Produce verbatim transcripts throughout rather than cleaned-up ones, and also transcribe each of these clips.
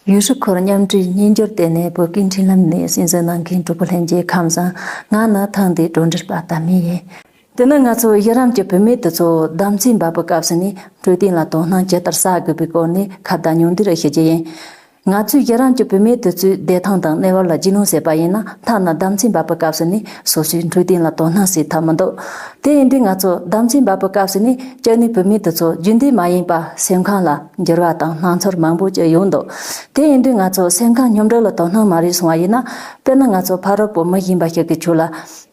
ཡུལ་སྲུང་འཁོར་མཉམ་འབྲེལ་གཉེན་སྦྱོར་ལྟེ་གནས་བོད་ཀྱི་འཕྲིན་ལམ་ནས་གསན་གཟིགས་གནང་མཁན་གྲོགས་པོ་ལྷན་རྒྱས་ཁམས་བཟང་། ང་ནི་ཐེངས་འདིའི་གྲོགས་འདྲི་པ་ཏ་མི་ཡིན། དེ་ནི་ང་ཚོ་ཡི་རམ་གྱི་བུད་མེད་དེ་ཚོ་ཟླ་མཚན་འབབ་པའི་སྐབས་སུ་ནི་འཕྲོད་བསྟེན་ལ་དོ་སྣང་ཇི་ལྟར་བྱ་དགོས་པའི་སྐོར་ནས་ཁ་བརྡ་ཉུང་བསྡུས་རེ་ཞུ་རྒྱུ་ཡིན། ང་ཚོའི་ཡི་རམ་གྱི་བུད་མེད་དེ་ཚོའི་བདེ་ཐང་དང་གནས་བབ་ལ་རྒྱུས་ལོན་བྱས་པ་ཡིན་ན། ཐ་ན་ཟླ་མཚན་འབབ་པའི་སྐབས་སུ་ནི་སོ་སོའི་འཕྲོད་བསྟེན་ལ་དོ་སྣང་བྱེད་ཐུབ་མི་འདུག་དེ་ཡིན་དུས་ང་ཚོ་ཟླ་མཚན་འབབ་པའི་སྐབས་སུ་ནི་གཅིག་ནི་བུད་མེད་དེ་ཚོ་རྒྱུན་ལྡན་མ་ཡིན་པ་སེམས་ཁམས་ལ་འགྱུར་བ་དང་སྣང་ཚུལ་མང་པོ་ཅིག་ཡོང་འདུག་དེ་ཡིན་དུས་ང་ཚོ་སེམས་ཁམས་སྙོམས་སྒྲིག་ལ་དོ་སྣང་མ་རེ་སོང་བ་ཡིན་ན། དཔེར་ན་ང་ཚོ་ཕ་རོལ་པོ་མི་གཞན་པ་ཞིག་གིས་ཁྱོད་ལ་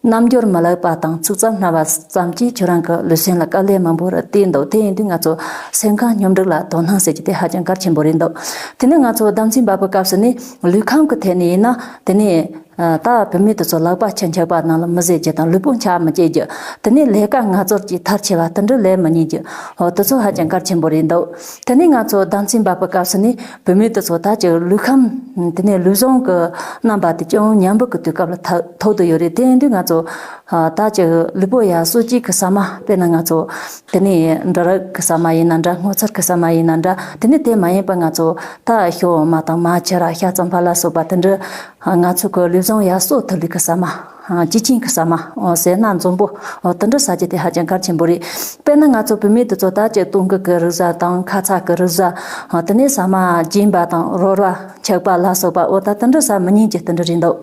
རྣམ་འགྱུར་མི་ལེགས་པ་དང་ཚིག་རྩུབ་སྨྲ་བ་ཙམ་གྱིས་ཁྱོད་རང་གི་ལུས་སེམས་ལ་དཀའ་ལས་མང་པོ་རེ་བསྟན་འདུག་དེ་ཡིན་དུས་ང་ཚོ་སེམས་ཁམས་སྙོམས་སྒྲིག་ལ་དོ་སྣང་བྱེད་རྒྱུ་དེ་ཧ་ཅང་གལ་ཆེན་པོ་རེད་འདུག་དེ་ནས་ང་ཚོ་ཟླ་མཚན་འབབ་པའི་སྐབས་སུ་ནི་ལུས་ཁམས་ཀྱི་ཐད་ནས་ཡིན་ན། དེ་ནས་ད་བུད་མེད་དེ་ཚོ་ལག་པ་ཕྱི་འཁྱག་པ་ནང་ལ་མི་བཟེད་རྒྱུ་དང་ལུས་པོ་འཁྱག་མི་བྱེད་རྒྱུ། དེ་ནས་ལས་ཀ་ངལ་རྩོལ་གྱི་མཐར་ཆེ་བ་དེ་འདྲ་ལས་མི་ཉན་རྒྱུ། འོ་དེ་ཚོ་ཧ་ཅང་གལ་ཆེན་པོ་རེད་འདུག་དེ་ནས་ང་ཚོ་ཟླ་མཚན་འབབ་པའི་སྐབས་སུ་ནི་བུད་མེད་དེ་ཚོ་ད་ཅིག་ལུས་ཁམས་དེ་ནས་ལུས་ཟུངས་ཀྱི་རྣམ་པ་དེ་ཅུང་ཉམས་པོ་གི་དུས་སྐབས་ལ་ཐ་ཐུག་བསྡད་ཡོད་རེད། དེ་ཡིན་དུས་ང་ཚོ་ད་ཅིག་ལུས་པོ་ཡར་གསོ་བྱེད་ཀྱི་ཟ་མ། དཔེར་ན་ང་ཚོ་དེ་ནས་འབྲུ་རིགས་ཀྱི་ཟ་མ་ཡིན་ན་འདྲ། སྔོ་ཚལ་གྱི་ཟ་མ་ཡིན་ན་འདྲ། དེ་ནས་དེ་མ་ཡིན་པ་ང་ཚོ་ད་ཞོ་འོ་མ་དང་མར་ཕྱུར་ར་ཤ་ཚ་བ་ལ་སོགས་པ་དེ་འདྲ་ང་ཚོ་གི་ལུས་ཟུངས་ཡར་གསོ་ཐུབ་ལུགས་ཀྱི་ཟ་མ། ཨ་སྤྱི་ཆིངས་ཀྱི་ཟ་མ། ཨོ་ཟས་སྣ་འཛོམས་པོ། ཨོ་དེ་འདྲ་ཟ་རྒྱུ་དེ་ཧ་ཅང་གལ་ཆེན་པོ་རེད། དཔེར་ན་ང་ཚོ་བུད་མེད་དེ་ཚོ་ད་ཅིག་སྟོད་འགག་གི་རིགས་བཟའ་དང་ཁ་ཚ་གི་རིགས་བཟའ། ཨོ་དེ་ནས་ཟ་མ་རྒྱས་པ་དང་རོལ་བ་འཁྱག་པ་ལ་སོགས་པ། ཨོ་ད་དེ་འདྲ་ཟ་མི་ཉན་གྱི་དེ་འདྲ་རེད་འདུག་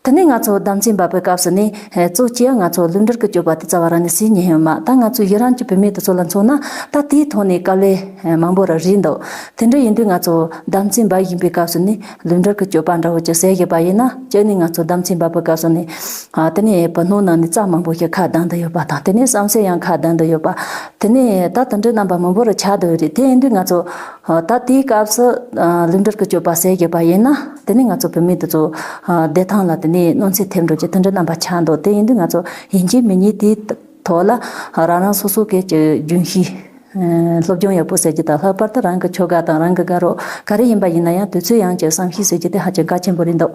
དེ་ནས་ང་ཚོ་ཟླ་མཚན་འབབ་པའི་སྐབས་སུ་ནི་གཙོ་ཆེ་ང་ཚོ་ལུས་འབྲེལ་གྱི་སྤྱོད་པ་དེ་རྩ་བ་རང་ནས་བྱེད་ཉན་ཡོད་མ། ད་ང་ཚོ་ཡི་རང་གི་བུད་མེད་དེ་ཚོ་ལ་མཚོན་ན་ད་དེའི་ཐོག་ནས་དཀའ་ལས་མང་པོ་ར་རེད་འདུག་དེ་འདྲ་ཡིན་དུས་ང་ཚོ་ཟླ་མཚན་འབབ་བཞིན་པའི་སྐབས་སུ་ནི་ལུས་འབྲེལ་གྱི་སྤྱོད་པ་འདྲ་བོ་ཅིག་བྱེད་དགོས་པ་ཡིན་ན། གཅིག་ནི་ང་ཚོ་ཟླ་མཚན་འབབ་པའི་སྐབས་སུ་ནི་ཨ་དེ་ནས་བུ་སྣོད་ནང་ནས་རྩ་མང་པོ་ཞིག་ཁ་གདངས་བསྡད་ཡོད་པ་དང་། དེ་ནས་བསམ་སེམས་ཡང་ཁ་གདངས་བསྡད་ཡོད་པ། དེ་ནས་ད་དེ་འདྲའི་རྣམ་པ་མང་པོ་རུ་ཆགས་བསྡད་ཡོད་རེད། དེ་ཡིན་དུས་ང་ཚོ་ཨ་ད་དེའི་སྐབས་སུ་ཨ་ལུས་འབྲེལ་གྱི་སྤྱོད་པ་བྱེད་དགོས་པ་ཡིན་ན། དེ་ནས་ང་ཚོ་བུད་མེད་དེ་ཚོ་ཨ་བདེ་ཐང་ལ་དེ་ནས་གནོད་འཚེ་ཐེབས་འགྲོ་རྒྱུ་དེ་འདྲའི་རྣམ་པ་ཆགས་འདུག་དེ་ཡིན་དུས་ང་ཚོ་ཡིན་གཅིག་མིན་གཉིས་དེའི་ཐོག་ལ་རང་རང་སོ་སོ་གི་ཅིག་རྒྱུན་ཤེས། ཨ་སློབ་སྦྱོང་ཡག་པོ་བྱེད་རྒྱུ་དང་། ལྷག་པར་དུ་རང་གི་ཁྱོ་ག་དང་རང་གི་དགའ་རོགས་ག་རེ་ཡིན་པ་ཡིན་ན་ཡང་དུས་ཚོད་ཡང་ཅིག་བསམ་ཤེས་བྱེད་རྒྱུ་དེ་ཧ་ཅང་གལ་ཆེན་པོ་རེད་འདུག་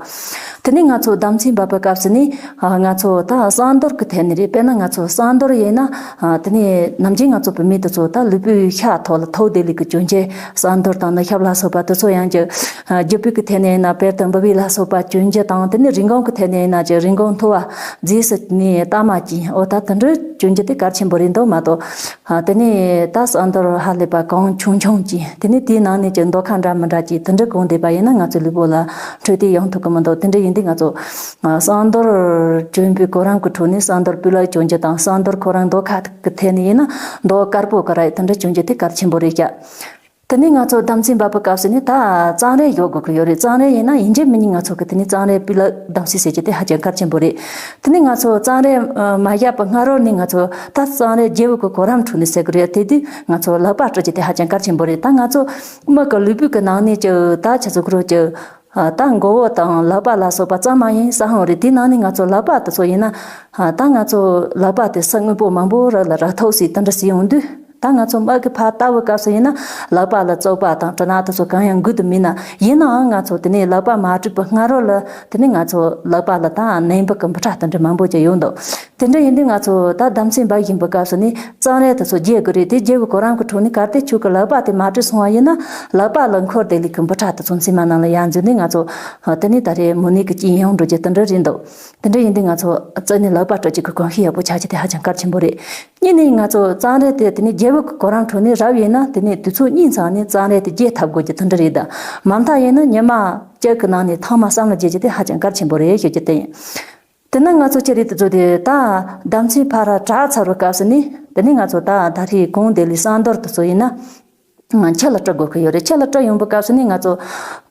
དེ་ནས་ང་ཚོ་ཟླ་མཚན་འབབ་པའི་སྐབས་སུ་ནི་ཨ་ང་ཚོ་ད་བསམ་དོར་གྱི་ཐད་ནས་རེད། དཔེར་ན་ང་ཚོ་བསམ་དོར་ཡིན་ན་ཨ་དེ་ནས་ནམ་རྒྱུན་ང་ཚོ་བུད་མེད་དེ་ཚོ་ད་ལུས་པོའི་ཤ་ཐོག་ལ་ཐུག་བསྡད་ལུགས་ཀྱི་གྱོན་ཆས། བསམ་དོར་དང་ནི་ཤབ་ལ་སོགས་པ་དེ་ཚོ་ཡང་ཅིག་ཨ་རྒྱུ་སྤུས་ཀྱི་ཐད་ནས་ཡིན་ན་དཔེར་དུ་འབུ་བའི་ལ་སོགས་པ་གྱོན་རྒྱུ་དང་། དེ་ནས་རིན་གོང་གི་ཐད་ནས་ཡིན་ན་ཅིག་རིན་གོང་མཐོ་བ་རྗེས་སུ་ནས་ལྟག་མ་གྱོན། ཨོ་ད་དེ་འདྲ་གྱོན་རྒྱུ་དེ་གལ་ཆེན་པོ་རེད་འདུག་མ་གཏོགས། ཨ་དེ་ནས་ད་བསམ་དོར་ཧ་ལས་པ་གང་ཆུང་ཆུང་གྱོན། དེ་ནས་དེའི་ནང་ནས་ཀྱང་མདོག་ཁ་འདྲ་མི་འདྲ་གྱོན། དེ་འདྲ་གྱོན་བསྡད་པ་ཡིན་ན་ང་ཚོའི་ལུས་པོ་ལ་འཕྲོད་བསྟེན་ཡོང་ཐུབ་ཀྱི་མི་འདུག་དེ་འདྲ་ཡིན་དུས་ང་ཚོ་ཨ་བསམ་དོར་གྱོན་པའི་གོ་རིམ་གྱི་ཁྲོད་ནས་བསམ་དོར་སྤུས་ལེགས་གྱོན་རྒྱུ་དང་། བསམ་དོར་ཁོ་རང་མདོག་ཁ་གི་ཐད་ནས་ཡིན་ན་མདོག་དཀར་པོ་གི་ར་དེ་འདྲ་གྱོན་རྒྱུ་དེ་གལ་ཆེན་པོ་རེད་ཤག་དེ་ནས་ང་ཚོ་ཟླ་མཚན་འབབ་པའི་སྐབས་སུ་ནི་ད་གཙང་རས་བཞོ་དགོས་ཀྱི་ཡོད་རེད། གཙང་རས་ཡིན་ན་ཡིན་གཅིག་མིན་གཉིས་ང་ཚོ་གི་དེ་ནས་གཙང་རས་སྤུས་ལེགས་བདམས་གསེས་བྱེད་རྒྱུ་དེ་ཧ་ཅང་གལ་ཆེན་པོ་རེད། དེ་ནས་ང་ཚོ་གཙང་རས་ཨ་མ་བཞག་པའི་སྔ་རོལ་ནས་ང་ཚོ་ད་གཙང་རས་བརྗེ་པོ་གི་གོ་རིམ་ཁྲོད་ནས་ཟེར་གི་རེད། དེ་དུས་ང་ཚོ་ལག་པ་བཀྲུ་རྒྱུ་དེ་ཧ་ཅང་གལ་ཆེན་པོ་རེད། ད་ང་ཚོ་མི་གི་ལུས་པོ་གི་ནང་ནས་ཀྱི་ད་ཆ་ཚོད་ཁོ་རང་ཀྱི་ཨ་ད་མགོ་བོ་དང་ལག་པ་ལ་སོགས་པ་གཙང་མ་ཡིན་ས་ཧང་རེད། དེའི་ནང་ནས་ང་ཚོ་ལག་པ་དེ་ཚོ་ཡིན་ན་ཨ་ད་ང་ཚོ་ལག་པ་དེ་ས་དངོས་པོ་མང་པོ་ར་ལ་ར་ཐོག་སི་དེ་འདྲ་སི་ཡོང་དུས། ད་ང་ཚོ་མ་གི་ཕར་ལྟ་བུ་སྐབས་སུ་ཡིན་ན་ལག་པ་ལ་བཙོག་པ་དང་དྲི་ནག་དེ་ཚོ་གང་ཡང་འགུལ་དུ་མེད་ན། ཡིན་ནའང་ང་ཚོ་དེ་ནས་ལག་པ་མ་བཀྲུས་པའི་སྔ་རོལ་ལ་དེ་ནས་ང་ཚོ་ལག་པ་ལ་ད་ནད་འབུ་གི་འབུ་ཕྲ་དེ་འདྲ་མང་པོ་ཅིག་ཡོང་འདུག་དེ་འདྲ་ཡིན་དུས་ང་ཚོ་ད་ཟླ་མཚན་འབབ་བཞིན་པའི་སྐབས་སུ་ནི་གཙང་རས་དེ་ཚོ་བརྗེ་དགོས་རེད། དེ་བརྗེ་བའི་གོ་རིམ་གྱི་ཁྲོད་ནས་གལ་ཏེ་ཁྱོད་ཀྱི་ལག་པ་དེ་མ་བཀྲུས་སོང་བ་ཡིན་ན་ལག་པ་ལ་འཁོར་བསྡད་ལུགས་ཀྱི་འབུ་ཕྲ་དེ་ཚོ་མཆིལ་མ་ནང་ལ་ཡར་འཛུལ་ནས་ང་ཚོ་དེ་ནས་ད་རེས་མུ་ནད་ཀྱི་རྐྱེན་ཡོང་འགྲོ་རྒྱུ་དེ་འདྲ་རེད་འདུག་དེ་འདྲ་ཡིན་དུས་ང་ཚོ་རྩ་ནས་ལག་པ་བཀྲུ་རྒྱུ་གི་གོམས་གཤིས་ཡག་པོ་ཆགས་རྒྱུ་དེ་ཧ་ཅང་གལ་ཆེན་པོ་རེད། གཉིས་ནས་ང་ཚོ་གཙང་རས་དེ་དེ་ནས་བརྗེ་བོ་གི་གོ་རིམ་ཁྲོད་ནས་རབ་ཡིན་ན་དེ་ནས་དུས་ཚོད་གཉིས་ཚང་ནས་གཙང་རས་དེ་བརྗེ་ཐུབ་དགོས་རྒྱུ་དེ་འདྲ་རེད། ད་མ་མཐའ་ཡིན་ན་ཉི་མ་གཅིག་གི་ནང་ནས་ཐེངས་མ་གསུམ་ལ་བརྗེ་རྒྱུ་དེ་ཧ་ཅང་གལ་ཆེན་པོ་རེད་ཞུ་རྒྱུ་དེ་ཡིན། དེ་ན་ང་ཚོ་ཅི་རེད་དུ་བཟོ་དེ་ད་ཟླ་མཚན་ཕར་ར་དྲག་ཚར་བའི་སྐབས་སུ་ནི་དེ་ནས་ང་ཚོ་ད་ད་རེས་གོང་དེ་ལས་བསམ་དོར་དུ་ཚོ་ཡིན་ན། ང་ཕྱི་ལ་བཀྲུ་དགོས་ཀྱི་ཡོད་རེད། ཕྱི་ལ་བཀྲུ་ཡོང་པའི་སྐབས་སུ་ནི་ང་ཚོ་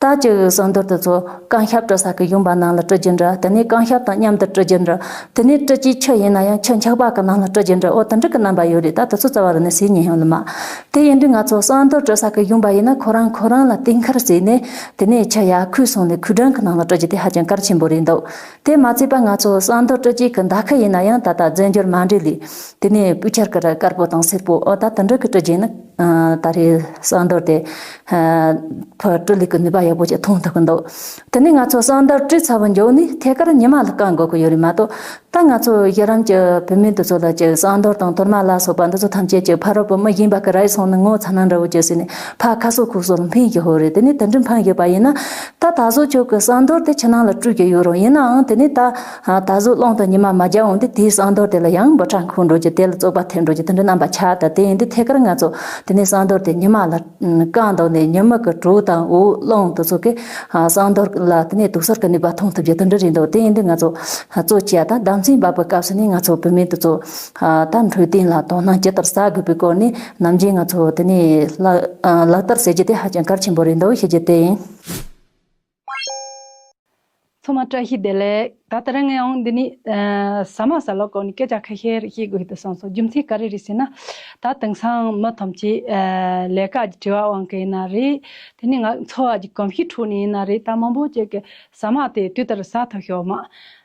ད་ཅིག་བསམ་དོར་དེ་ཚོ་རྐང་ཤབ་བཀྲུ་ས་གི་ཡོང་པ་ནང་ལ་བཀྲུ་རྒྱུ་འདྲ། དེ་ནས་རྐང་ཤབ་དང་མཉམ་དུ་བཀྲུ་རྒྱུ་འདྲ། དེ་ནས་བཀྲུ་རྒྱུའི་ཆུ་ཡིན་ན་ཡང་ཆུ་འཁྱག་པ་གི་ནང་ལ་བཀྲུ་རྒྱུ་འདྲ། ཨོ་དེ་འདྲ་གི་རྣམ་པ་ཡོད་རེད། ད་དེ་ཚོ་རྩ་བ་ལ་ནི་ཟེར་ཉན་ཡང་ལ་མ། དེ་ཡིན་དུས་ང་ཚོ་བསམ་དོར་བཀྲུ་ས་གི་ཡོང་པ་ཡིན་ན་ཁོ་རང་ཁོ་རང་ལ་གཏན་འཁེལ་བྱས་ནས་དེ་ནས་ཆུ་ཡར་ཁུས་སོང་ནས་ཁུ་ཌན་གི་ནང་ལ་བཀྲུ་རྒྱུ་དེ་ཧ་ཅང་གལ་ཆེན་པོ་རེད་འདུག་དེ་མ་ཚད་པ་ང་ཚོ་བསམ་དོར་བཀྲུ་རྒྱུའི་གི་མདའ་ཁ་ཡིན་ན་ཡང་ད་ལྟ་རྫས་འགྱུར་མ་འདྲེས་ལས་དེ་ནས་སྤུས་ཆེར་གི་ར་དཀར་པོ་དང་སེར་པོ། ཨོ་ད་དེ་འདྲ་གི་བཀྲུ་རྒྱུ་ཡིན་ན། ཨ་ད་རེས་ཟངས་རྡོར་དེ་ཨ་ཕར་སྤྲུལ་ལས་ཀྱི་ནུས་པ་ཡག་པོ་ཅིག་ཐོན་ཐུབ་ཀྱི་འདུག་དེ་ནས་ང་ཚོ་ཟངས་རྡོར་སྤྲུལ་ཚར་བ་མགྱོགས་ནས་ཐད་ཀར་ཉི་མ་ལ་བཀང་དགོས་ཀྱི་ཡོད་རེད་མ་གཏོགས། ད་ང་ཚོ་གཞི་རིམ་གྱི་བུད་མེད་འདི་ཚོ་ལ་ཀྱི་ཟངས་རྡོར་དང་གཏོར་མ་ལ་སོགས་པ་འདི་ཚོ་ཐམས་ཅད་ཀྱི་ཕ་རོལ་པོ་མི་གཞན་པ་གི་ར་ཡི་སོང་ནས་ངོ་ཚ་ན་འདྲ་བོ་ཅིག་ཟེར་ནས་ཕ་ཁ་སོ་ཁུག་སོ་ལ་འཕེན་གྱི་ཧོ་རེད། དེ་ནས་དེ་འདྲ་འཕེན་གྱི་པ་ཡིན་ན། ད་ད་གཟོད་ཁྱོད་ཀྱི་ཟངས་རྡོར་དེ་ཕྱི་ནང་ལ་སྤྲུལ་གྱི་ཡོད་རུང་ཡིན་ནའང་དེ་ནས་ད་ད་གཟོད་རླུང་དང་ཉི་མ་མ་རྒྱག་འོང་དུས་དེའི་ཟངས་རྡོར་དེ་ལ་ཡང་འབུ་ཕྲ་འཁོར་འགྲོ་རྒྱུ་དེ་ལ་བཙོག་པ་ཐེབས་འགྲོ་རྒྱུ་དེ་འདྲ་རྣམ་པ་ཆགས། ད་དེ་ཡིན་དུས་ཐད་ཀར་ང་ཚོ་དེ་ནས་ཟངས་རྡོར་དེ་ཉི་མ་ལ་བཀང་འདུག་ནས་ཉི་མ་གི་དྲོད་དང་འོད་རླུང་དེ་ཚོ་གི་ཟངས་རྡོར་ལ་དེ་ནས་དུག་གསར་གྱི་ནུས་པ་ཐོན་ཐུབ་རྒྱུ་དེ་འདྲ་རེད་འདུག་དེ་ཡིན་དུས་ང་ཚོ་གཙོ་ཆེ་ད་ཟླ་མཚན་འབབ་པའི་སྐབས་སུ་ནས་ང་ཚོ་བུད་མེད་དེ་ཚོ་ད་འཕྲོད་བསྟེན་ལ་དོ་སྣང་ཇི་ལྟར་བྱ་དགོས་པའི་སྐོར་ནས་ནམ་རྒྱུན་ང་ཚོ་དེ་ནས་ལག་ལག་བསྟར་བྱེད་རྒྱུ་དེ་ཧ་ཅང་གལ་ཆེན་པོ་རེད་འདུག་ཞུ་རྒྱུ་དེ་ཡིན། ཚང་མ་བཀྲ་ཤིས་བདེ་ལེགས། ད་ལྟ་རང་ངས་ཡང་འདི་ནི་ཨ་ཟ་མ་ཟ་ལོ་སྐོར་ནས་སྐད་ཆ་ཁ་ཤས་རེ་བཤད་དགོས་ཀྱི་འདུག་བསམ་སོང་། རྒྱུ་མཚན་ག་རེ་རེད་ཟེར་ན། ད་དེང་སང་མི་ཐམས་ཅད་ཨ་ལས་ཀ་གི་བྲེལ་བ་དབང་གིས་ཡིན་ན་རེད། དེ་ནི་ང་འཚོ་བ་གི་གོམས་གཤིས་ཁྲོད་ནས་ཡིན་ན་རེད། ད་མང་པོ་ཅིག་གིས་ཟ་མ་དེ་དུས་ལྟར་ཟ་ཐུབ་ཤོག་མ།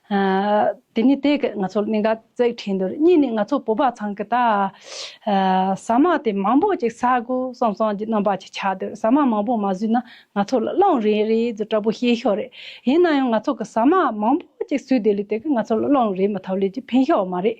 ཨ་དེ་ནི་དེ་གི་ང་ཚོར་གནད་འགག་གཅིག་འཕྲད་འདུག་གཉིས་ནི་ང་ཚོ་བོད་པ་ཚང་གི་ད་ཨ་ཟ་མ་དེ་མང་པོ་ཅིག་ཟ་དགོས་བསམ་བསམ་གྱི་རྣམ་པ་ཅིག་ཆགས་འདུག་ཟ་མ་མང་པོ་མ་ཟོས་ན་ང་ཚོ་ལ་རླུང་རེ་རེ་ཟེར་དྲག་པོ་བཤད་ཤོག་རེད། ཡིན་ན་ཡང་ང་ཚོ་གི་ཟ་མ་མང་པོ་ཅིག་ཟོས་དེ་ལས་དེ་གི་ང་ཚོ་ལ་རླུང་རེ་མི་ཐུབ་ལས་ཀྱི་ཕན་ཤོག་མ་རེད།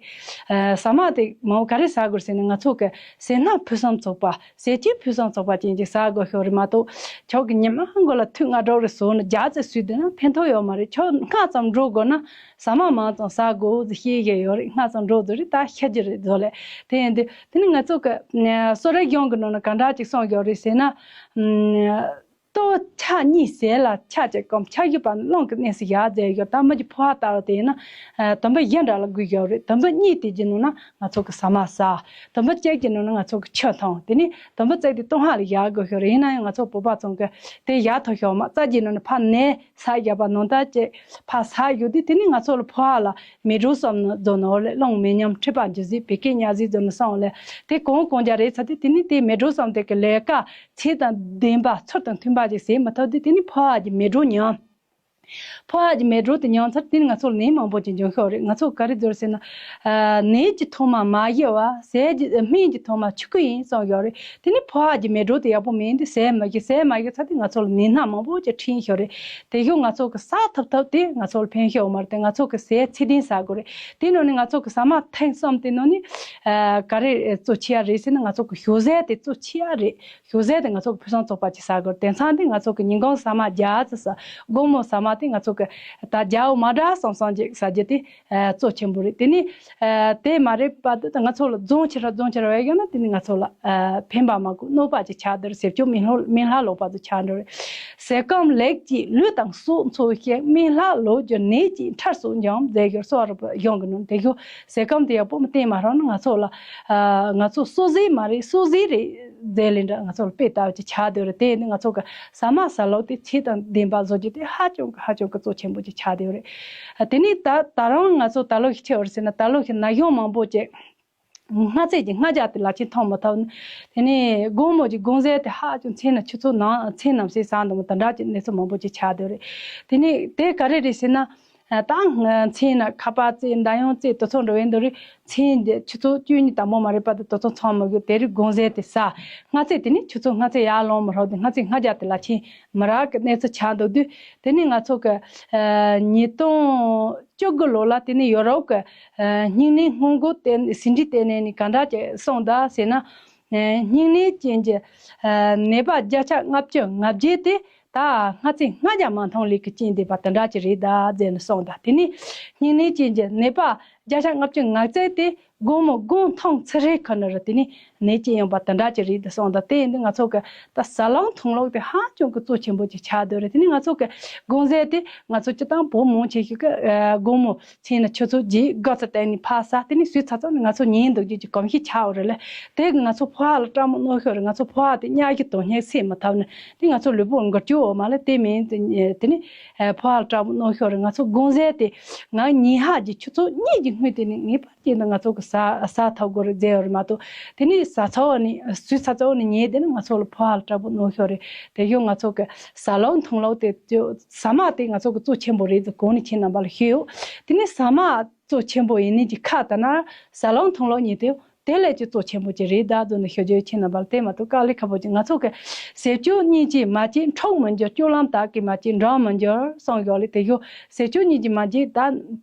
ཨ་ཟ་མ་དེ་མང་པོ་ག་རེ་ཟ་དགོས་ཟེར་ན། ང་ཚོ་གི་ཟས་སྣ་ཕུན་སུམ་ཚོགས་པ། ཟས་བཅུད་ཕུན་སུམ་ཚོགས་པ་ཅན་ཅིག་ཟ་དགོས་ཤོག་རེད་མ་གཏོགས། ཁྱོད་ཀྱི་ཉི་མ་མགོ་ལ་ཐུག་ལྔ་དྲུག་རེ་ཟོས་ནས་རྒྱ་ཙེ་ཟོས་བསྡད་ན་ཕན་ཐོགས་ཡོད་མ་རེད། ཁྱོད་སྔ་ཙམ་འགྲོ་དགོས་ན་ཟ་མ་མང་ཙམ་ཟ་དགོས་ཟེར་བཤད་ཀྱི་ཡོད་རེད། སྔ་ཙམ་འགྲོ་དགོས་རེད། ད་ཤི་རྒྱུ་རེད་ཟེར་ལས། དེ་ཡིན་དུས་དེ་ནི་ང་ཚོ་གི་ཨ་གསོ་རིག་གཞུང་གི་ནང་ན་ག་འདྲ་ཅིག་གསུངས་ཡོད་རེད་ཟེར་ན། ཨ་ལྟོ་ཆ་གཉིས་ཟས་ལ་ཆ་གཅིག་གམ་ཆ་བཞི་བར་རླུང་གི་གནས་སུ་བཞག་ཟེར་ཡོད། ད་མི་གི་ཕོ་བ་ལྟ་བུ་དེ་ཡིན་ན་ཨ་དུམ་བུ་བཞི་འདྲ་ལ་བགོས་ཡོད་རེད། དུམ་བུ་གཉིས་དེ་གི་ནང་ན་ང་ཚོ་གི་ཟ་མ་ཟ། དུམ་བུ་གཅིག་གི་ནང་ན་ང་ཚོ་གི་ཆུ་འཐུང་། དེ་ནས་དུམ་བུ་གཅིག་དེ་ལྟོ་སྔགས་ལ་བཞག་དགོས་ཤོག་རེད། ཡིན་ན་ཡང་ང་ཚོ་བོད་པ་ཚང་གི་དེ་བཞག་ཐུབ་ཤོག་མ། རྩ་གི་ནང་ན་ཕར་ནས་ཟ་བཞག་པ་ནང་ལྟར་ཅིག་ཕར་ཟ་ཡོད་དུས་དེ་ནས་ང་ཚོ་ལ་ཕོ་བ་ལ་མེ་དྲོད་བསམ་ནས་རྫོགས་ནོ་ལས་རླུང་མེ་མཉམ་མཁྲིས་པ་འཇུ་ཟིག་བད་ཀན་ཉ་ཟིག་རྫོགས་ནས་སོང་ལས། དེ་གང་གང་རྒྱ་རེད་ཚ་དེ་དེ་ནས་དེ་མེ་དྲོད་བསམ་དེ་གི་ལས་ཀ་ཚད་དང་ལྡན་པ་ཚུལ་དང་མཐུན་པ་ཅིག་ཟེར་མི་ཐུབ་དུས་དེ་ནས་ཕོ་བ་གི་མེ་དྲོད་ཉམས། ཕོ་བ་གི་མེ་དྲོད་དེ་ཉམས་ཚར་དེ་ནས་ང་ཚོ་ལ་ནད་མང་པོ་ཅིག་འབྱུང་ཤོག་རེད། ང་ཚོ་ག་རེ་ཟེར་ཟེར་ན། ཨ་ནད་ཀྱི་ཐོག་མ་མ་ཡི་བ། ཟས་ཀྱི་སྨན་གྱི་ཐོག་མ་ཆོས་སྐུ་ཡིན་གསུངས་ཡོད་རེད། དེ་ནི་ཕོ་བ་གི་མེ་དྲོད་དེ་ཡག་པོ་མེད་དུས་ཟས་མ་གི་ཟས་མ་གི་ཚ་དེ་ང་ཚོ་ལ་ནད་སྣ་མང་པོ་ཅིག་འཕྲད་ཤོག་རེད། དེ་ཡོད་ང་ཚོ་གི་ཟ་ཐུབ་ཐུབ་དེ་ང་ཚོ་ལ་ཕན་ཤོག་མ་རེད། དེ་ང་ཚོ་གི་ཟས་ཚད་ལྡན་ཟ་དགོས་རེད། དེ་ནང་ནས་ང་ཚོ་གི་ཟ་མ་ཐེངས་གསུམ་དེ་ནང་ནས་ཨ་ག་རེ་གཙོ་ཆེ་ཡ་རེད་ཟེར་ན། ང་ཚོ་གི་ཞོགས་ཟས་དེ་གཙོ་ཆེ་ཡ་རེད། ཞོགས་ཟས་དེ་ང་ཚོ་གི་ཕུན་སུམ་ཚོགས་པ་ཅིག་ཟ་དགོས། དེང་སང་དེ་ང་ཚོ་གི་ཉིན་གུང་ཟ་མ་བརྒྱ་ཙམ་ཟ། དགོང་མོ་ཟ་མ་དེ་ང་ཚོ་གི་ད་རྒྱ་བོ་མ་འདྲ་བསམ་བསམ་ཅིག་ཟ་རྒྱུ་དེ་ཨ་གཙོ་ཆེན་པོ་རེད། དེ་ནི་ཨ་དེ་མ་རེད་པ་དེ་ད་ང་ཚོ་ལ་རྫོང་ཆེ་ར་རྫོང་ཆེ་ར་བས་ཡོད་ན་དེ་ནི་ང་ཚོ་ལ་ཨ་ཕན་པ་མ་དགོས་གནོད་པ་ཅིག་ཆགས་འདུག་རེད། ཟས་སྤྱོད་སྨན་ལྷ་སྨན་ལྷ་ལོག་པ་ཚོ་ཆགས་འགྲོ་རེད། ཟས་སྐོམ་ལེགས་བཅས་ལུས་དང་སྲོག་འཚོ་ཞིང་། སྨན་ལྷ་ལོག་གྱུར་ནད་ཀྱིས་ཁྲག་སོགས་འཇོམས་ཟེར་གྱུར་གསོ་བ་རིག་པའི་གཞུང་གི་ནང་དེ་གཞུང་ཟས་སྐོམ་དེ་ཡག་པོ་མི་བསྟེན་མ་རོགས་ན་ང་ཚོ་ལ་ཨ་ང་ཚོ་གསོད་ཟས་མ་རེད། གསོད་ཟས་རེད་ཟེར་ལེ་འདྲ་ང་ཚོ་ལ་དཔེ་ལྟ་བུ་ཅིག་ཆགས་སྡོད་རེད། དེ་ནི་ང་ཚོ་གི་ཟ་མ་ཟ་ལུགས་དེ་ཚད་དང་ལྡན་པ་བཟོ་རྒྱུ་དེ་ཧ་ཅང་གི་ཧ་ཅང་གི་གཙོ་ཆེན་པོ་ཅིག་ཆགས་སྡོད་རེད། ཨ་དེ་ནི་ད་ད་རུང་ང་ཚོ་ད་ལོ་ཞིག་ཆེ་བར་ཟེར་ན་ད་ལོ་ཞིག་ན་གཞོན་མང་པོ་ཅིག་སྔ་ཚོད་ཀྱི་སྔ་རྒྱ་དེ་ལ་ཆེས་མཐོང་མི་ཐུབ་ནི། དེ་ནི་དགོང་མོ་གྱི་དགོང་ཟས་དེ་ཧ་ཅང་མཚན་ན་ཆུ་ཚོད་ནང་མཚན་ནམ་ཟས་ཟ་འདུག་མོ་དེ་འདྲ་གྱི་གནས་ཚུལ་མང་པོ་ཅིག་ཆགས་སྡོད་རེད། དེ་ནི་དེ་ག་རེ་རེད་ཟེར་ན། ད་མཚན་ན་ཁ་པར་རྩེ་མདའ་ཡང་རྩེ་དུས་ཚོད་འགྲོ་བའི་འདུག་རེད། མཚན་འདི་ཆུ་ཚོད་བཅུ་གཉིས་དང་པོ་མ་རེད་པ་དེ་དུས་ཚོད་ཚང་མི་དགོས། དེ་རིང་དགོང་ཟས་དེ་ཟ། སྔ་ཚོད་དེ་ནི་ཆུ་ཚོད་སྔ་ཚོད་ཡར་ལངས་མི་རོགས་དེ་སྔ་ཚོད་སྔ་རྒྱ་དེ་ལ་ཆེས་མི་རག་གི་གནས་ཚུལ་ཆགས་འདུག་དུས་དེ་ནི་ང་ཚོ་གི་ཉིས་སྟོང་བཅུ་དགུ་ལོ་ལ་དེ་ནི་ཡོ་རོབ་གི་སྙིང་ནད་སྔོན་འགོག་ལྟེ་ཟིན་བྲིས་ལྟེ་གནས་ནས་ག་འདྲ་ཅིག་གསུངས་འདུག་ཟེར་ན། སྙིང་ནད་ཅན་གྱི་ནད་པ་བརྒྱ་ཆ་ལྔ་བཅུ་ང་བརྒྱད་དེ་ད་སྔ་ཚོད་སྔ་རྒྱ་མ་མཐོང་ལས་ཀྱི་རྐྱེན་འདས་པ་དེ་འདྲ་ཅིག་རེད་ད་ཟེར་ནས་གསུངས་ད། དེ་ནི་སྙིང་ནད་ཅན་གྱི་ནད་པ་བརྒྱ་ཆ་ལྔ་བཅུ་ང་བརྒྱད་དེ་དགོང་མོ་དགོང་ཐུན་ཚོད་རེ་ཁོ་ན་རུ་དེ་ནི་ནད་ཅན་ཡོང་པ་དེ་འདྲ་ཅིག་རེད་ད་གསུངས་ད། དེ་ཡིན་དུས་ང་ཚོ་གི་ད་ཟ་ལུགས་འཐུང་ལུགས་དེ་ཧ་ཅང་གི་གཙོ་ཆེན་པོ་ཅིག་ཆགས་སྡོད་རེད། དེ་ནི་ང་ཚོ་གི་དགོང་ཟས་དེ་ང་ཚོ་སྤྱིར་བཏང་བོད་མང་ཆེ་ཤོས་གི་དགོང་མོ་མཚན་ན་ཆུ་ཚོད་བརྒྱད་དགུ་ཙམ་སྟེང་ནས་ཕར་ཟ། དེ་ནས་ཟོས་ཚར་ཚར་ནས་ང་ཚོ་ཉལ་འདུག་རྒྱུ་གི་གོམས་གཤིས་ཆགས་ཡོད་རེད་ལ། དེ་གི་ང་ཚོ་ཕོ་བ་ལ་སྐྲག་སྣང་གནོད་ཤོར་རེད། ང་ཚོ་ཕོ་བ་དེ་མྱག་གི་དོན་སྙིང་སེལ་མི་ཐུབ་ནས་དེ་ང་ཚོ་ལུས་པོ་འགུལ་སྐྱོད་འོག་མ་ལ་དེ་མིན་དེ་ནི་ཕོ་བ་ལ་སྐྲག་སྣང་གནོད་ཤོར་རེད། ང་ཚོ་དགོང་ཟས་དེ་ང་ཉིན་ཧ་གི་ཆུ་ཚོད་གཉིས་ཀྱི་སྔོན་དེ་ནི་ངེས་པར་དུ་ང་ཚོ་གི་ཟ་ཟ་ཐུབ་དགོས་རེད་ཟེར་ཡོད་རེད་མ་གཏོགས། དེ་ནི་ཟ་ཚར་བ་ནི་ཟོས་ཚར་ཚར་བ་ནི་ཉལ་དེ་ནི་ང་ཚོ་ལ་ཕོ་བ་ལ་སྐྲག་སྣང་གནོད་ཤོར་རེད། དེ་ཡང་ང་ཚོ་གི་ཟ་ལུགས་འཐུང་ལུགས་དེ་ཟ་མ་དེ་ང་ཚོ་གི་གཙོ་ཆེན་པོ་རེད་ཟེར་གོང་ནས་ཁྱེད་རྣམ་པ་ལ་ཞུས་ཡོད། དེ་ནི་ཟ་མ་གཙོ་ཆེན་པོ་ཡིན་ནི་གི་ཁ་ད་ན་ཟ་ལུགས་འཐུང་ལུགས་གཉིས་དེ་ དེ་ལས་ཀྱི་གཙོ་ཆེན་པོ་ཅིག་རེད་ད་འདོད་ནས་ཞུ་རྒྱུ་ཡོད། ཁྱེད་རྣམ་པ་ལ་དེ་མ་གཏོགས་དཀའ་ལས་ཁག་པོ་ཅིག་ང་ཚོ་གི་ཟས་སྤྱོད་གཉིས་ཀྱིས་མ་བྱས་འཁྲུག་མི་འགྱུར། སྤྱོད་ལམ་དག་གིས་མ་བྱས་འགྲང་མི་འགྱུར་གསུངས་ཡོད་ལེ། དེ་ཡོད་ཟས་སྤྱོད་གཉིས་ཀྱིས་མ་བྱས་ད་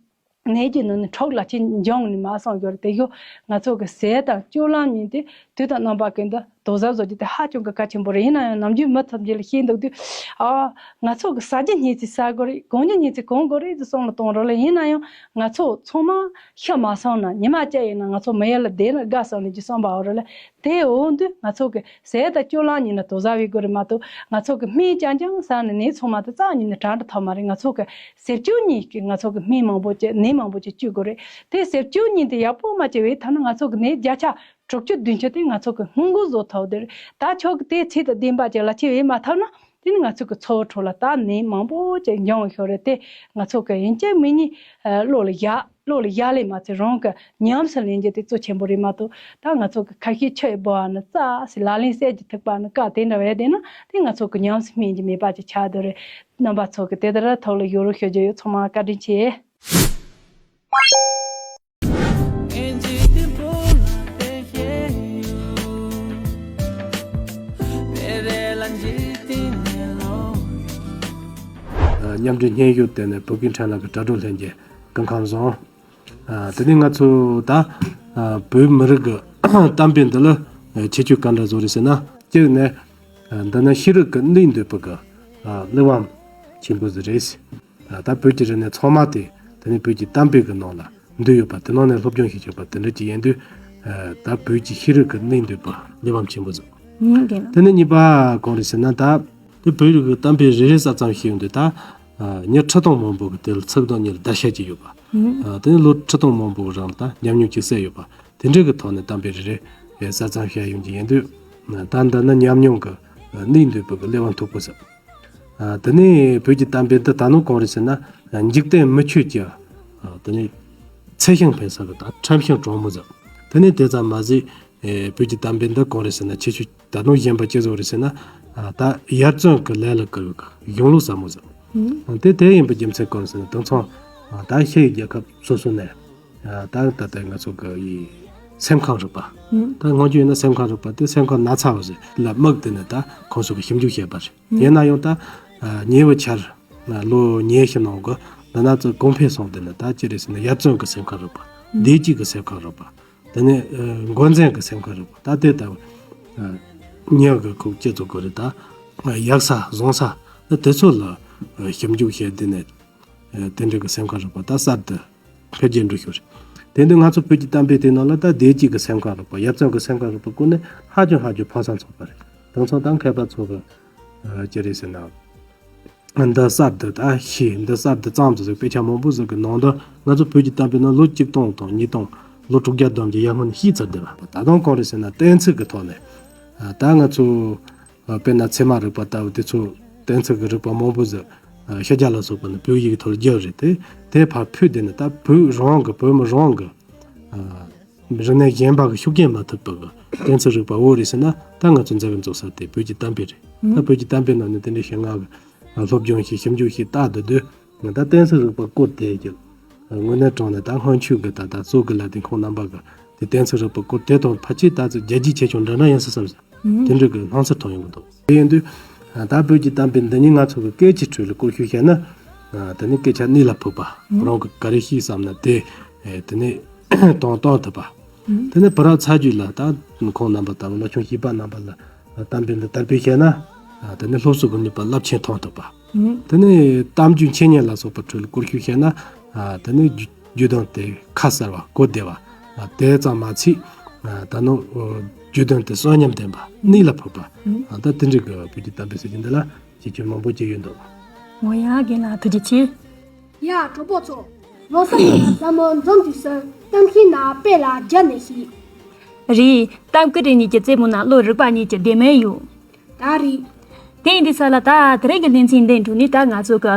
ནད་ཀྱི་ནང་ནས་འཁྲུག་ལ་ཅི་འབྱུང་ནི་མ་གསུངས་ཡོད་རེད། དེ་ཡོད་ང་ཚོ་གི་ཟས་དང་སྤྱོད་ལམ་གཉིས་དེ་དུས་དང་རྣམ་པ་ཀུན་ཏུ་དོ་གཟབ་བཟོ་རྒྱུ་དེ་ཧ་ཅང་གི་གལ་ཆེན་པོ་རེད། ཡིན་ན་ཡང་ནམ་རྒྱུན་མི་ཐམས་ཅད་ལ་བཤད་འདུག་དུས་ཨ་ང་ཚོ་གི་ཟ་རྒྱུ་སྙིང་རྗེ་ཟ་དགོས་རེད། གོན་རྒྱུ་སྙིང་རྗེ་གོན་དགོས་རེད་དུ་བསམ་བློ་གཏོང་རོགས་ལེ། ཡིན་ན་ཡང་ང་ཚོ་ཚང་མ་ཤི་མ་སོང་ན་ཉི་མ་གཅིག་ཡིན་ན་ང་ཚོ་མི་ཡུལ་ལ་བསྡད་ན་དགའ་བསམ་ནས་ཀྱི་བསམ་པ་འོ་རེད་ལེ། དེ་འོང་དུས་ང་ཚོ་གི་ཟས་དང་སྤྱོད་ལམ་གཉིས་ལ་དོ་གཟབ་བྱེད་དགོས་རེད་མ་གཏོགས་ང་ཚོ་གི་སྨན་རྐྱང་རྐྱང་ཟ་ནས་ནད་ཚང་མ་དེ་རྩ་ཉིད་ནས་དྲག་འགྲོ་ཐུབ་མ་རེད། ང་ཚོ་གི་ཟས་སྤྱོད་གཉིས་ཀྱིས་ང་ཚོ་གི་སྨན་མང་པོ་བཅོས་ནད་མང་པོ་ཅིག་བཅོས་དགོས་རེད། དེ་ཟས་སྤྱོད་གཉིས་དེ་ཡག་པོ་མ་བཅོས་པའི་ཐ་ན་ང་ཚོ་གི་ནད་བརྒྱ་ཆ་དྲུག་ཅུ་བདུན་ཅུ་དེ་ང་ཚོ་གི་སྔོན་འགོག་བཟོ་ཐུབ་དེ་རེད། ད་ཁྱོད་ཀྱི་དེ་ཚད་དང་ལྡན་པ་ཅིག་ལ་ཁྱེད་བྱེད་མ་ཐུབ་ན་དེ་ནི་ང་ཚོ་གི་འཚོ་བའི་ཁྲོད་ལ་ད་ནད་མང་པོ་ཅིག་འབྱུང་བའི་ཤོག་རེད། དེ་ང་ཚོ་གི་ཡིན་གཅིག་མིན་གཉིས་བློ་ལ་ཡ་བློ་ལ་ཡ་ལས་མ་ཚད་རང་གི་ཉམས་སུ་ལེན་རྒྱུ་དེ་གཙོ་ཆེན་པོ་རེད་མ་གཏོགས་ད་ང་ཚོ་གི་ཁ་ཤས་ཆུ་ཡི་ལྦུ་བ་ནི་རྩྭ་ཟེར་ལག་ལེན་གསེར་གྱི་ཐིགས་པ་ནི་བཀའ་དེ་འདྲ་བས་བསྡད་ན་དེ་ང་ཚོ་གི་ཉམས་སུ་སྨིན་གྱི་མེད་པ་ཅིག་ཆགས་འདུག་རེད། རྣམ་པ་ཚོ་གི་དེ་ལྟར་ཐོག་ལ་ཡོ་རོབ་ཤོད་རྒྱུ་ཡོད། ཚང་མ་བཀའ་དྲིན་ཆེ། མཉམ་འབྲེལ་སྙན་ཞུ་དེ་ནི་བོད་ཀྱི་འཕྲིན་ལམ་གྱི་དྲ་གྲོགས་ལྷན་རྒྱས་སྐུ་ཁམས་བཟང་། དེ་ནས་ང་ཚོ་ད་བོད་མི་རིགས་ཀྱི་གཏམ་དཔེ་འདི་ལ་ཁྱད་ཆོས་ག་འདྲ་བཟོ་རེད་ཟེར་ན། སྤྱིར་ནས་འདི་ནི་ཤེས་རིག་གི་གནས་འདོད་པ་གི་གླེགས་བམ་ཆེན་པོ་ཟིག་རེད། ད་བོད་ཀྱི་རིག་གནས་ཚང་མ་དེ་དེ་ནས་བོད་ཀྱི་གཏམ་དཔེ་གི་ནང་ལ་འདུས་ཡོད་པ། དེ་ནང་ནས་སློབ་སྦྱོང་ཞིག་བྱེད་པ་དེ་འདྲ་ཅིག་ཡིན་དུས། ད་བོད་ཀྱི་ཤེས་རིག་གི་གནས་འདོད་པ་གླེགས་བམ་ཆེན་པོ་ཟིག་ངོས་འགལ། དེ་ནས་གཉིས་པ་གང་རེད་ཟེར་ན། ད་དེ་བོད་རིགས་ཀྱི་གཏམ་དཔེ་རེ་རེ་གསར་རྩོམ་བྱས་ཡོང་དུས་ད་མྱི་ཁྲི་སྟོང་མང་པོ་གི་དེ་ལ་ཚིག་དོན་གཉིས་ལ་བརྡར་ཤ་ཅིག་ཡོད་པ། དེ་ནས་ལོ་ཁྲི་སྟོང་མང་པོ་གི་རིང་ལ་ད་ཉམས་མྱོང་ཅིག་བསགས་ཡོད་པ། དེ་འདྲའི་གི་ཐོག་ནས་གཏམ་དཔེ་རེ་རེ་གསར་རྩོམ་བྱས་ཡོང་གི་ཡིན་དུས། ད་འདི་ནི་ཉམས་མྱོང་གི་གནས་འདོད་པའི་གི་གླེགས་བམ་མཐུག་པོ་ཟིག་དེ་ནས་བོད་ཀྱི་གཏམ་དཔེ་འདི་ད་ནི་གང་རེད་ཟེར་ན། འཇིག་རྟེན་མི་ཆོས་ཀྱི་དེ་ནས་ཚེ་ཞིང་འཕེལ་ས་གི་ད་ཁྲམ་ཞིང་གྲོང་མོ་ཟིག་དེ་ནས་དེ་ཙམ་མ་ཟད་བོད་ཀྱི་གཏམ་དཔེ་འདི་གང་རེད་ཟེར་ན། ཁྱད་ཆོས་ད་ནི་གཞན་པ་ཅི་བཟོ་རེད་ཟེར་ན། ད་ཡར་བརྩོན་གྱི་ལས་ལ་བཀོལ་བའི་གི་གཞུང་ལུགས་ཟབ་མོ་ཟིག་དེ་དེ་ཡིན་པའི་རྒྱུ་མཚན་གང་རེད་ཟེར་ན། དེང་སང་ད་ཕྱི་ཡི་རྒྱལ་ཁབ་སོ་སོ་ནས། ད་ད་ལྟ་ང་ཚོ་གི་ཡི་སེམས་ཁམས་རིག་པ། ད་སྔོན་ཆད་ཡིན་ན་སེམས་ཁམས་རིག་པ་དེ་སེམས་ཁམས་ན་ཚ་བ་ཟིག་ལ་དམིགས་ཏེ་ནས་ད་ཁོང་ཚོ་གི་ཞིབ་འཇུག་བྱས་པ་རེད། ཡིན་ན་ཡང་ད་ཉེ་བའི་ཆར་ལོ་ཉི་ཤུ་ནང་གི་འདི་ན་ཚོ་གོང་འཕེལ་སོང་སྟེ་ནས། ད་ཅི་རེད་ཟེར་ན། ཡར་བརྩོན་གྱི་སེམས་ཁམས་རིག་པ། བདེ་སྐྱིད་ཀྱི་སེམས་ཁམས་རིག་པ། དེ་ནས་འགོ་འཛིན་གྱི་སེམས་ཁམས་རིག་པ། ད་དེ་ལྟ་བུ་ཉེ་གི་ཁུག་ཅི་ཚོ་གི་རེད། ད་ཡག་ས་བཟང་ས་ད་དེ་ཚོ་ལ་ཞིབ་འཇུག་བྱས་ཏེ་ནས། དེ་འདྲ་གི་སེམས་ཁམས་རིག་པ་ད་གསར་དུ་འཕེལ་རྒྱས་འགྲོ་ཤོར་རེད། དེ་འདི་ང་ཚོ་བོད་ཀྱི་གཏམ་དཔེ་དེ་ནང་ལ་ད་བདེ་སྐྱིད་ཀྱི་སེམས་ཁམས་རིག་པ། ཡར་བརྩོན་གྱི་སེམས་ཁམས་རིག་པ་བཀོལ་ནས་ཧ་ཅང་ཧ་ཅང་ཕན་སྣ་ཚོགས་པ་རེད། དེང་སང་ད་མཁས་པ་ཚོ་གི་ཅི་རེད་ཟེར་ན། འདི་གསར་དུ་ད་ཤེས། འདི་གསར་དུ་བརྩམས་ཚོ་ཟིག་དཔེ་ཆ་མང་པོ་ཟིག་གི་ནང་དུ་ང་ཚོ་བོད་ཀྱི་གཏམ་དཔེ་ནང་ལོ་ཆིག་སྟོང་དང་ཉིས་སྟོང་ལོ་དྲུག་བརྒྱ་བདུན་བརྒྱ་ཡར་སྔོན་ནས་ཤེས་ཚར་བསྡད་པ། ད་དུང་གང་རེད་ཟེར་ན། གཏན་ཚིགས་ཀྱི་ཐོག་ནས་ད་ང་ཚོ་དཔེར་ན་ཚད་མ་རིག་པ་ལྟ་བུ་དེ་ཚོ་གཏན་ཚིགས་ཀྱི་རིག་པ་མང་པོ་ཟིག་ཕྱི་རྒྱལ་ལ་སོགས་པ་ནས་བོད་ཡིག་གི་ཐོག་ལ་བསྒྱུར་རེད། དེ་དེ་ཕར་ཕུད་དེ་ནས་ད་བོད་རང་གི་བོད་མི་རང་གི་རིག་གནས་གཞན་པ་གི་ཤུགས་རྐྱེན་མ་ཐེབས་པ་གི་གཏན་ཚིགས་རིག་པ་འོ་རེད་ཟེར་ན། ད་ང་ཚོ་མཛད་གི་འཛུགས་ས་དེ་བོད་ཀྱི་གཏམ་དཔེ་རེད། ད་བོད་ཀྱི་གཏམ་དཔེ་ནང་ནས་དེ་འདྲའི་ཞིག་ང་གི་སློབ་སྦྱོང་ཞིག་ཞིབ་འཇུག་ཞིག་བལྟ་བསྡད་དུས། ད་གཏན་ཚིགས་རིག་པ་བཀོལ་དེ་ཀྱི་དངོས་གནས་དྲང་གནས་ད་སྔོན་ཆད་ཀྱི་ད་ལྟ་གཙོ་གི་ལ་དེ་ཁོང་རྣམ་པ་གི་དེ་གཏན་ཚིགས་རིག་པ་བཀོལ་དེ་དང་ཕལ་ཆེར་ད་ཚོད་རྒྱལ་སྤྱིའི་ཁྱད་ཆོས་འདྲ་འདྲ་ཡིན་ས་བསམ་ཟིན། དེ་འདྲ་གི་སྣང་ཚུལ་ཐོན་ཡོང་གི་འདུག་དེ་ཡིན་དུས་ད་བོད་ཀྱི་གཏམ་དཔེ་འདི་ཉིད་ང་ཚོ་གི་སྐད་ཀྱི་ཁྲོད་ལ་བཀོལ་ཤུགས་བྱས་ན། དེ་ནི་སྐད་ཆ་གནད་ལ་ཕབ་པ། རང་གི་ག་རེ་ཤེས་བསམ་ན་དེ་དེ་ནི་གཏོང་གཏོང་ཐུབ་པ། དེ་ནི་བུ་རབས་ཚ་རྒྱུད་ལ་ད་ཁོང་རྣམ་པ་ལྟ་བུ་སློབ་ཆུང་བྱིས་པ་རྣམ་པ་ལ་གཏམ་དཔེ་འདི་དར་སྤེལ་བྱས་ན། དེ་ནི་སློབ་གསོ་གི་ནུས་པ་རླབས་ཆེན་ཐོན་ཐུབ་པ། དེ་ནི་གཏམ་རྒྱུད་འཆད་ཉན་ལ་སོགས་པ་ཁྲོད་ལ་བཀོལ་ཤུགས་བྱས་ན། དེ་ནི་རྒྱུ་རྒྱུ་དོན་དེ་ཁ་གསལ་བ་གོ་བདེ་བ། དེ་ཙམ་མ་ཚད་ད་ནི་རྒྱུ་དོན་དེ་གསོན་ཉམས་ལྡན་པ་གནད་ལ་ཕབ་པ། ད་དེ་འདྲ་གི་བོད་ཀྱི་གཏམ་དཔེ་ཟེར་རྒྱུ་འདི་ལ་ཁྱད་ཆོས་མང་པོ་ཅིག་ཡོད་འདུག་འོ་ཡ། རྒན་ལགས་ཐུགས་རྗེ་ཆེ། ཡ་གྲོགས་པོ་ཚོ། ལོ་གསར་ཡིན་ན་ཟབ་མོ་འཛོམས་དུས་སུ་གཏམ་ཤེས་ན་དཔེ་ལ་རྒྱབ་ནས་ཤེས། རེད། གཏམ་སྐད་གཉིས་ཀྱི་རྩེ་མོ་ན་བློ་རིག་པ་གཉིས་ཀྱི་ལྡེ་མིག་ཡོད། ད་རེད། དེ་ཡིན་དུས་ས་ལ་ད་དེ་རིང་གི་ལེ་ཚན་འདིའི་འཕྲོ་ནས་ད་ང་ཚོ་གི་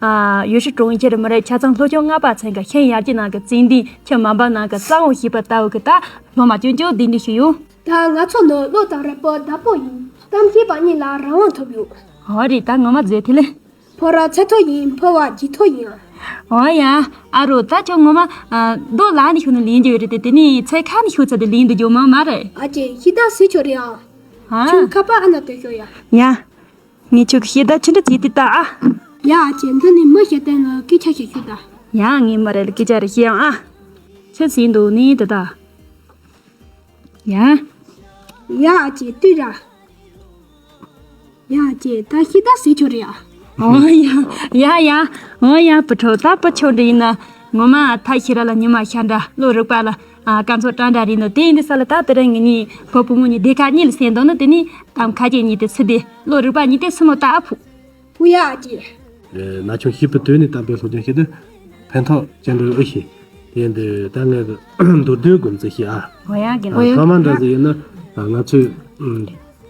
ཨ་ཡུལ་ཤུལ་གྲོང་ཁྱེར་མི་རིགས་ཆ་ཚང་སློབ་སྦྱོང་ལྔ་པ་ཚན་གྱི་ཤེས་ཡར་རྒྱས་ནང་གི་རྩིས་འདི་ཁྱི་མ་འབབ་ནང་གི་གཙང་བོ་ཞེས་པ་ལྟ་བུ་གི་ད་སློབ་མ་སྐྱོན་བརྗོད་འདི་འདྲ་ཞིག་ཡོད། ད་ང་ཚོ་ནི་བློ་དང་རིག་པ་བདག་པོ་ཡིན། གཏམ་ཤེས་པ་གཉིས་ལ་རང་དབང་ཐོབ་ཡོད། ཨོ་རེད། ད་ངོ་མ་མཛད་ཐུབ་ལེ། ཕོ་ར་ཚེ་ཐོ་ཡིན། ཕོ་བ་རྗེས་ཐོ་ཡིན། འོ་ཡ། ཨ་རོ། ད་ཁྱོད་ངོ་མ་ཨ་རྡོ་ལ་ནས་ཤོར་ནས་ལེན་རྒྱུ་རེད་དེ། དེ་ནས་ཚལ་ཁ་ནས་ཤོར་ཚར་དུས་ལེན་འདུག་རྒྱུ་མ་མ་རེད། ཨ་ཅེ། ཤི་ད་ཟེར་ཆོག་རེད་ཨ། ཨ། ཁྱོད་ཁ་པར་ཨ་ན་སྟོན་ཤོག་ཡ། ཡ། ངས་ཁྱོད་ཀྱི་ཤི་ད་ཆི་འདྲ་བྱེད་དེ་ད་ཨ། ཡ། ཨ་ཅེ། འདི་ནས་མི་ཤི་སྟེང་ལ་སྐད་ཆ་ཞིག་ཞུ་ད། ཡ། ངས་མ་རེད་ལ་སྐད་ཆ་རེ་ཤི་ཡང་ཨ། ཆི་ཟིན་འདུག་ནི་དེ་ད། ཡ། ཡ། ཨ་ཅེ། ལྟོས་ར། ཡ། ཨ་ཅེ། ད་ཤི་ད་ཟེར་ཆོག་རེད་ཨ། ཨོ་ཡ། ཡ་ཡ། ཨོ་ཡ། བུ་ཕྲུག་ད་བུ་ཆུང་འདྲ་ཡིན་ན། ངོ་མ་ཐ་ཤི་ར་ལ་ཉི་མ་ཤར་འདྲ། བློ་རིག་པ་ལ་ཨ་སྐར་ཚོགས་གྲངས་འདྲ་རེད་ནོ། དེ་ཡིན་དུས་ས་ལ་ད་དེ་རིང་ངེད་གཉིས་བུ་བུ་མོ་གཉིས་སྡེ་ཁག་གཉིས་ལ་སེམས་འདུག་ནོ། དེ་ནས་གཏམ་ཁ་ཅིག་གཉིས་དེ་ཚུད་དེ། བློ་རིག་པ་གཉིས་དེ་སུ་མོ་ད་ཨ་ཕུ། ཨུ་ཡ། ཨ་ཅེ། ན་ཆུང་ཤི་བུ་དོན་ནི་གཏམ་དཔེ་སློབ་སྦྱོང་བྱེད་དུས་ཕན་ཐོགས་ཅན་འགྲོ་ཨེ་ཤེས། དེ་ཡིན་དུས་ད་ངས་མདོར་བསྡུས་སྒོམ་རྩིས་ཤིག་ཨ། ཨོ་ཡ། གི་ཨ། ཐོག་མ་འདྲ་ཟིག་ཡིན་ན། ང་ཚོས་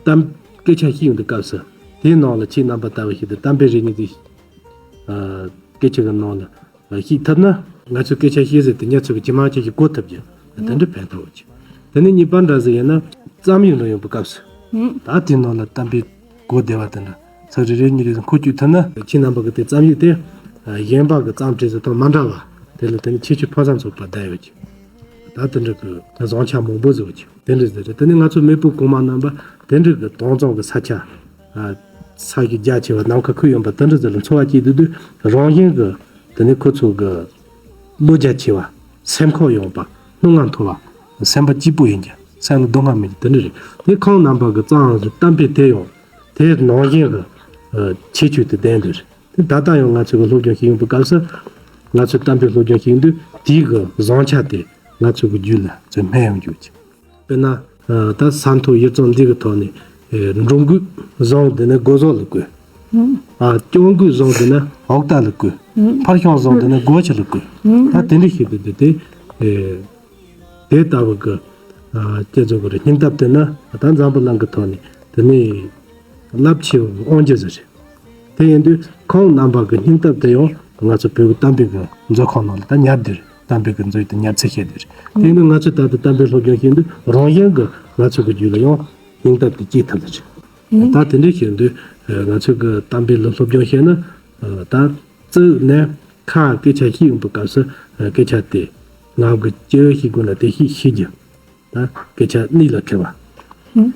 གཏམ་སྐད་ཆ་བཤད་ཡོང་དུས་སྐབས་སུ། དེའི་ནང་ལ་ཁྱེད་རྣམ་པ་ལྟ་བུ་ཞིག་ཏུ་གཏམ་དཔེ་རེ་གཉིས་ཀྱི་སྐད་ཆ་གི་ནང་ལ་ཤེས་ཐུབ་ན། ང་ཚོས་སྐད་ཆ་བཤད་ཟེར་དུས་ང་ཚོ་གི་ཇི་མ་ཇི་བཞིན་གོ་ཐུབ་རྒྱུ་དེ་འདྲ་ཕན་ཐོགས་ཀྱི། དེ་ནས་གཉིས་པ་འདྲ་ཟིག་ཡིན་ན། རྩོམ་ཡིག་འབྲི་ཡོང་པའི་སྐབས་སུ། ད་དེའི་ནང་ལ་གཏམ་དཔེ་གོ་བདེ་བ་དེ་འདྲ་ཚིག་རེ་རེ་གཉིས་རེ་ཟིག་འཁོར་བཅུག་ཐུབ་ན། ཁྱེད་རྣམ་པ་གི་དེ་རྩོམ་ཡིག་དེ་གཞན་པ་གི་རྩོམ་བྲིས་ཚུལ་དང་མ་འདྲ་བ། དེ་ལ་དེ་ནི་ཁྱད་ཆོས་ཕུན་སུམ་ཚོགས་པ་ལྡན་ཡོད་ཀྱི། ད་དེ་འདྲ་གི་བཟང་ཆ་མང་པོ་བཟོ་གི་དེ་འདྲ་ཟེར་རེད། དེ་ནི་ང་ཚོ་མེས་པོ་གོང་མ་རྣམ་པ་དེ་འདྲ་གི་དྭངས་གཙང་གི་ས་ཆ། ས་གཞི་རྒྱ་ཆེ་བ། ནམ་མཁའ་ཁུག་ཡངས་པ་དེ་འདྲ་ཟེར་ལ་འཚོ་བ་སྐྱེལ་དུས་དུས། རང་བཞིན་གི་དེ་ནི་ཁོ་ཚོ་གི་བློ་རྒྱ་ཆེ་བ། སེམས་ཁམས་ཡངས་པ། སྣང་ང་མཐོ་བ། སེམས་པ་སྐྱིད་པོ་ཡིན་རྒྱུ། སེམས་ལ་སྡུག་བསྔལ་མེད་རྒྱུ་དེ་འདྲ་རེད། དེ་ཁོང་རྣམ་པ་གི་རྩོམ་གཏམ་དཔེ་དེ་ཡང་དེ་ནང་བཞིན་གི་ཁྱད་ཆོས་དེ་ལྡན་འདུག་རེད། དེ་ད་ལྟ་ཡང་ང་ཚོ་གི་སློབ་སྦྱོང་བྱེད་ཡོང་པའི་སྐབས་སུ། ང་ཚོས་གཏམ་དཔེ་སློབ་སྦྱོང་བྱེད་ཡོང་དུས་དེའི་གི་བཟང་ཆ་དེ་ང་ཚོ་གི་རྒྱུད་ལ་ཚུར་སྨིན་ཡོང་རྒྱུ་ཅིག་དཔེར་ན། ད་ས་མཐོ་ཡུལ་གཙང་འདི་གི་ཐོག་ནས། འབྲོང་རྒོད་བཟང་དེ་ནི་སྒོ་ཟོག་ལ་བཀོལ། ཨ། སྐྱོང་རྒོད་བཟང་དེ་ནི་འོག་རྟ་ལ་བཀོལ། ཕར་ཤང་བཟང་དེ་ནི་སྒོ་ཁྱི་ལ་བཀོལ། ད་དེ་འདྲ་ཞིག་ཏུ་དེ་དེ། དེ་ལྟ་བུ་གི་སྐྱེ་ཚུལ་གི་རེད། སྙིང་སྟོབས་དེ་ནི་ད་འཛམ་བུ་གླིང་གི་ཐོག་ནས་དེ་ནི་རླབས་ཆེ་བའི་དབང་སྒྱུར་ཟིག་རེད། དེ་ཡིན་དུས་ཁོང་རྣམ་པ་གི་སྙིང་སྟོབས་དེ་ཡང་ང་ཚོ་བོད་ཀྱི་གཏམ་དཔེ་གི་མཛོད་ཁང་ནང་ལ་ད་ཉར་བསྡད་རེད། གཏམ་དཔེ་གི་མཛོད་དེ་ཉར་ཚུལ་བཤད་བསྡད་རེད། དེ་ཡིན་དུས་ང་ཚོས་ད་ལྟ་གཏམ་དཔེ་སློབ་སྦྱོང་བྱེད་དུས་རང་བཞིན་གི་ང་ཚོ་གི་རྒྱུད་ལ་ཡང་སྙིང་སྟོབས་དེ་སྐྱེ་ཐུབ་ལ་རེད། ད་དེ་འདྲ་བྱེད་དུས་ང་ཚོ་གི་གཏམ་དཔེ་ལ་སློབ་སྦྱོང་བྱས་ན། ད་རྩིས་ནས་ཁ་སྐད་ཆ་བཤད་ཡོང་པའི་སྐབས་སུ་སྐད་ཆ་དེ་ངག་གི་ལྕི་བ་ཞིག་དགོས་ན་དེ་ཞིག་ཤེས་རྒྱུ། ད་སྐད་ཆ་གནད་ལ་འཁེལ་བ།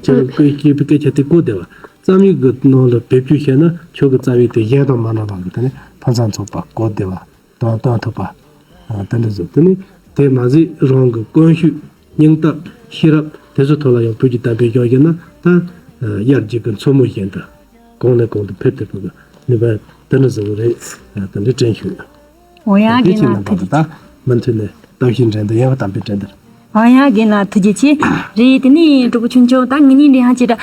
ཁྱེད་ཀྱིས་བཤད་པའི་སྐད་ཆ་དེ་གོ་བདེ་བ། རྩོམ་ཡིག་གི་ནང་ལ་བེད་སྤྱོད་བྱས་ན་ཁྱོད་ཀྱི་རྩོམ་ཡིག་དེ་གཞན་དང་མ་འདྲ་བ་གི་དེ་ནི་ཕུན་སུམ་ཚོགས་པ། གོ་བདེ་བ་དང་སྟོན་ཐུབ་པ། དེ་འདྲ་བཟོ། དེ་ནི་དེ་མ་ཟད་རང་གི་ཀུན་སྤྱོད་སྙིང་སྟོབས་ཤེས་རབ་དེ་ཚོའི་ཐོག་ལ་ཡང་བོད་ཀྱི་གཏམ་དཔེ་སྦྱོང་བྱས་ན། ད་དབྱར་གྱི་གི་མཚོ་མོ་བཞིན་དུ་གོང་ནས་གོང་དུ་འཕེལ་ཐུབ་པ་གི་ནུས་པ་དེ་འདྲ་བཟོ་གི་རེད། དེ་འདྲ་དྲན་ཤོད། འོ་ཡ། དེ་རྒན་ཁྱེད་ལགས་རྣམ་པ་ཐུགས་རྗེ་ཆེ། ད་མུ་མཐུད་ནས་གཏམ་བཤད་འགྲན་བསྡུར་ཡང་གཏམ་དཔེ་འགྲན་བསྡུར། འོ་ཡ། རྒན་ལགས་ཐུགས་རྗེ་ཆེ། རེད། དེ་ནས་གྲོགས་པོ་ཆུང་ཆུང་། ད་ངེད་གཉིས་འདྲ་ཡང་ཅིག་ད་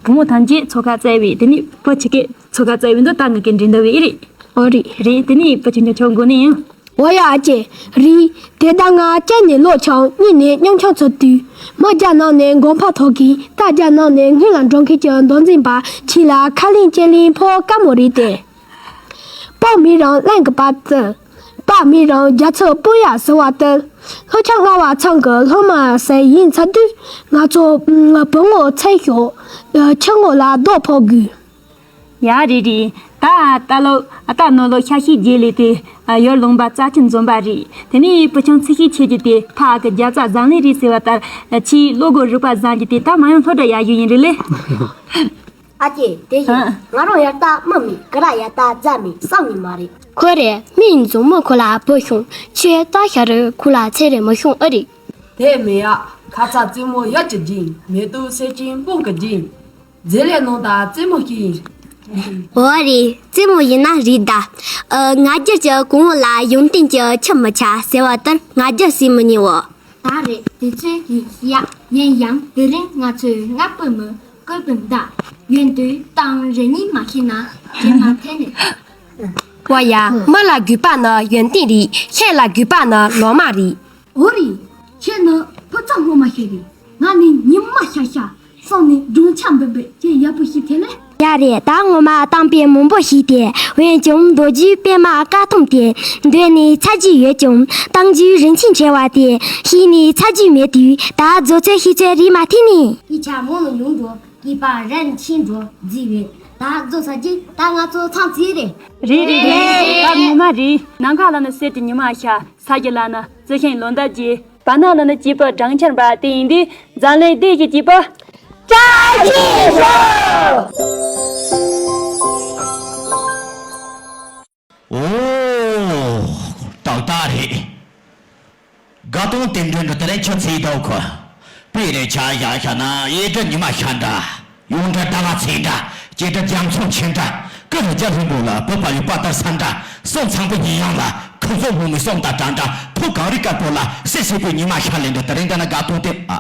བུ་མོ་ཐམས་ཅད་ཚོགས་ཁ་བཙལ་བས། དེ་ནས་བུ་ཆེ་གེ་ཚོགས་ཁ་བཙལ་བས་འདུག་ད་ངེད་གཉིས་འགྲན་བསྡུར་བྱེད་ཀྱི་རེད། ཨོ་རེད། རེད། དེ་ནས་བུ་ཆུང་ཆུང་ཁྱོད་འགོ་ནས་ཡིན། འོ་ཡ། ཨ་ཅེ། རེད། དེ་ལྟར་ང་གཅིག་ནས་ཀློག་ཆོག་གཉིས་ནས་སྙོམས་ཆུང་ཚུལ་དུས། མི་བརྒྱ་ནང་ནས་མགོ་འཕང་མཐོ་མཁན། རྟ་བརྒྱ་ནང་ནས་སྔོན་ལ་འགྲོ་མཁན་གྱི་མདོ་འཛིན་པ་ཁྱེད་ལ་ཁ་ལན་ལྕེ་ལན་ཕོག་དཀའ་མོ་རེད་དེ། དཔའ་མི་རང་གླིང་གི་དཔའ་བརྩི། དཔའ་མི་རང་རྒྱ་མཚོ་སྤུ་ཡ་ཟེར་བ་ལྟར། ལྷོ་ཕྱོགས་རྔ་བ་ཚང་གི་སློབ་མ་ཟེར་ཡིན་ཚར་དུས། ང་ཚོ་བུ་ངོ་ཚེ་ཤོག་ཆུ་ངོ་ལ་རྡོ་ཕོག་དགོས། ཡ། རེད་རེད། ད་ལྟ་ལོ་ད་ནོ་ལོ་ཤ་ཤེད་རྒྱས་ལས་དེ་ཡོལ་ལུང་པ་རྩ་ཆེན་འཛོམས་པ་རེད། དེ་ནས་བུ་ཆུང་ཚེ་ཤེད་ཆེ་རྒྱུ་དེ་ཕ་གི་རྒྱ་རྩ་བཟང་ལས་རེད་ཟེར་བ་ལྟར། ཁྱེད་བློ་སྒོ་རུས་པ་བཟང་རྒྱུ་དེ་ད་མ་ཡང་ལྷོ་འདྲ་ཡག་ཡུལ་ཡིན་རེད་ལེ། ཨ་ཅེ། དེ་བཞིན་ཨ། ང་རང་ཡར་ལྟ་དམའ་མེད། གུ་ར་ཡར་ལྟ་རྫ་མེད། བསམ་ནི་མ་རེད། ཁོ་རེ་མི་ཡིན་མཛོ་མོ་ཁོ་ལ་བུ་ཤོང་། ཆོས་ལྟ་ཤ་རུ་ཁོ་ལ་ཚེ་རེ་མི་ཤོང་ཨེ་རེད། དེ་མེད་ཡ། ཁ་ཚ་རྩེད་མོ་ཡོད་ཀྱི་སྦྱིན། མེ་ཏོག་སེར་ཆེན་སྤུངས་ཀྱི་སྦྱིན། རྫས་ལས་ནང་དང་རྩེད་མོ་ཞིག་ཡིན། འོ་རེད། རྩེད་མོ་ཡིན་ན་རེད་ད། ཨ། ང་རྒྱལ་གྱི་གོང་འོག་ལ་ཡོན་ཏན་གྱི་ཆུ་མི་ཆ་ཟེར་བ་ལྟར། ང་རྒྱལ་ཟེར་མི་ཉན་འོ། ད་རེད། དེ་ཚོའི་ཡིན་ཤི་ཡ། ཡིན་ཡང་དེ་རིང་ང་ཚོས་ང་སྤུན་མི་ཀོས་སྤུན་ཟླ་ཡོན་ཏུ་དང་རེ་གཉིས་མ་ཤེས་ན་རྗེས་མ་ཐེ་ནས། ཨོ་ཡ། མི་ལ་རྒུད་པ་ནི་ཡོན་ཏན་རེད། ཤེས་ལ་རྒུད་པ་ནི་ལོ་མ་རེད། འོ་རེད། ཁྱེད་ནི་ཕུ་ཚང་ངོ་མ་ཤེས་རེད། ང་ནི་ཉི་མ་ཤར་ཤར་སོང་ནས་སྦྲང་ཆར་འབུད་འབུད་ཅེས་ཡག་པོ་ཞིག་ཐེ་ལེ། ཡ་རེད། ད་ངོ་མ་གཏམ་དཔེ་མང་པོ་ཞིག་སྟེ། འོན་ཀྱང་མདོ་རྒྱུད་པད་མ་དཀར་ཐུམ་སྟེ། འདོན་ནས་ཚར་རྒྱུ་ཡོད་ཀྱང་གཏམ་རྒྱུད་རིན་ཆེན་ཆེ་བ་སྟེ། བཤད་ནས་ཚར་རྒྱུ་མེད་དུས་ད་རྫོགས་ཚོད་ཤེས་ཚོད་རེད་མ་ཐེ་ནས། སྐད་ཆ་མང་ལ་ཉུང་འགྲོ། སྐྱེས་པ་རིན་ཆེན་འགྲོ་རྫི་བས། ད་རྫོགས་ཚར་རྗེས་ད་ང་ཚོ་མཚམས་བཅད་རེད། རེད་རེད་རེད། ད་ངོ་མ་རེད། ནམ་མཁའ་ལ་ནི་གསེར་གྱི་ཉི་མ་ཤར། ས་གཞི་ལ་ནི་རྩི་ཤིང་ལོ་འདབ་རྒྱས། བར་སྣང་ལ་ནི་སྐྱེས་བུ་སྦྲང་ཆར་འབབ། དེ་ཡིན་དུས་འཛམ་གླིང་བདེ་སྐྱིད་ཀྱི་བུ། བཀྲ་ཤིས་ཤོག་ཨོ། ཏག་ཏག་རེད། དགའ་སྟོན་རྟེན་འབྲེལ་འདི་དེ་རིང་ཁྱོད་ཚེ་ཟླ་གོ། དཔེ་རེ་ཆ་བཞག་བཞག་ན་གཡས་འགྲོ་ཉི་མ་ཤར་འདྲ། གཡོན་འགྲོ་ཟླ་བ་ཚེས་འདྲ། སྐྱེས་འགྲོ་རྒྱ་མཚོ་ཆེ་འདྲ། སྐུ་རུ་རྒྱ་ལྷུན་པོ་ལ་བོད་པ་ཡོད་པ་ལྟར་ས་འདྲ། སོང་ཚངས་པའི་ཡིན་ཡང་ལ་ཁོ་ཚོ་ངོ་མི་སོང་ད་དྲ་འདྲ། ཐུག་གངས་རི་དཀར་པོ་ལ་སེ་སེ་པའི་ཉི་མ་ཤར་ལེ་འདི་དེ་རིང་འདི་ན་དགའ་སྟོན་དེ་ཨ།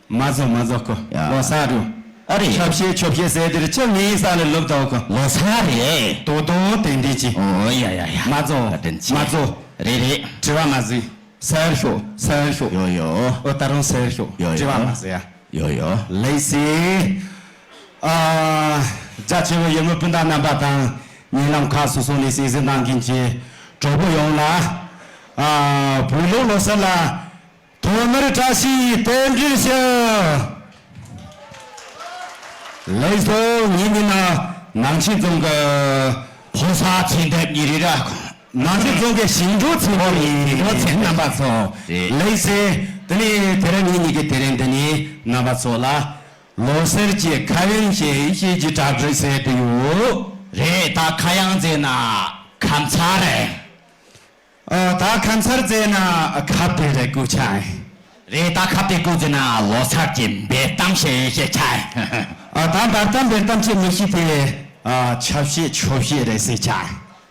མ་རྫོགས་མ་རྫོགས་གོ་ཡ། ལོ་གསར་རུ། ཨ་རེ། ཆབ་བཤད་ཆོབ་བཤད་ཟེར་དེར་ཆབ་ངའི་ས་ལ་ལོབ་དོ་གོ་ལོ་གསར་རེད། དོ་དོ་ཏན་ཏན་ཅི། ཨོ་ཡ་ཡ་ཡ། མ་རྫོགས། བཀའ་དྲིན་ཆེ། མ་རྫོགས། རེད་རེད། དྲི་བ་མ་ཟིན། གསར་ཤོག་གསར་ཤོག་ཡོ་ཡོ། ཨོ་ད་རུང་གསར་ཤོག་ཡོ་ཡོ། དྲི་བ་མ་ཟིན་ཡ། ཡོ་ཡོ། ལེགས་སེ། ཨ། རྒྱ་ཆེ་བའི་ཡུལ་མི་སྤུན་ཟླ་རྣམ་པ་དང་། ཉེ་ལམ་ཁག་སོ་སོ་ནས་གསན་གཟིགས་གནང་མཁན་གྱི་གྲོགས་པོ་ཡོངས་ལ། ཨ། བོད་ལུགས་ལོ་གསར་ལ། ཐོག་མར་བཀྲ་ཤིས་རྟེན་འབྲེལ་ཞུ། ལགས་སོ། ངའི་མིང་ལ་ནང་ཆེན་རྫོང་གི་ཕོ་གསར་ཚེ་འདས་ཉིན་རེ་ར། ནང་ཆེན་རྫོང་གི་ཞིང་འབྲོག་ཚེ་འདས་ཉིན་རེ་ར་ཚེ་རྣམ་པ་ཚོ། རེད། ལགས་སེ། དེ་ནས་དེ་རིང་ངེད་གཉིས་ཀྱི་དེ་རིང་འདི་ནས་རྣམ་པ་ཚོ་ལ་ལོ་གསར་གྱི་ཁ་ཡོན་ཞེས་ཞེས་ཀྱི་གྲ་སྒྲིག་ཟེར་དུ་ཡོད། རེད། ད་ཁ་ཡང་ཟེར་ན་ཁ་མཚར་རེད། ཨ། ད་ཁ་མཚར་ཟེར་ན་ཁ་བདེ་རེ་སྐུ་ཆ། རེད། ད་ཁ་བདེ་སྐུ་ཟེར་ན་ལོ་གསར་གྱི་འབེལ་གཏམ་ཞེས་ཞེས་ཆ། ཨ། ད་འབེལ་གཏམ་འབེལ་གཏམ་ཅེས་མི་ཤེས་ཏེ། ཨ། ཆབ་བཤད་ཆོབ་བཤད་རེད་ཟེར་ཆ།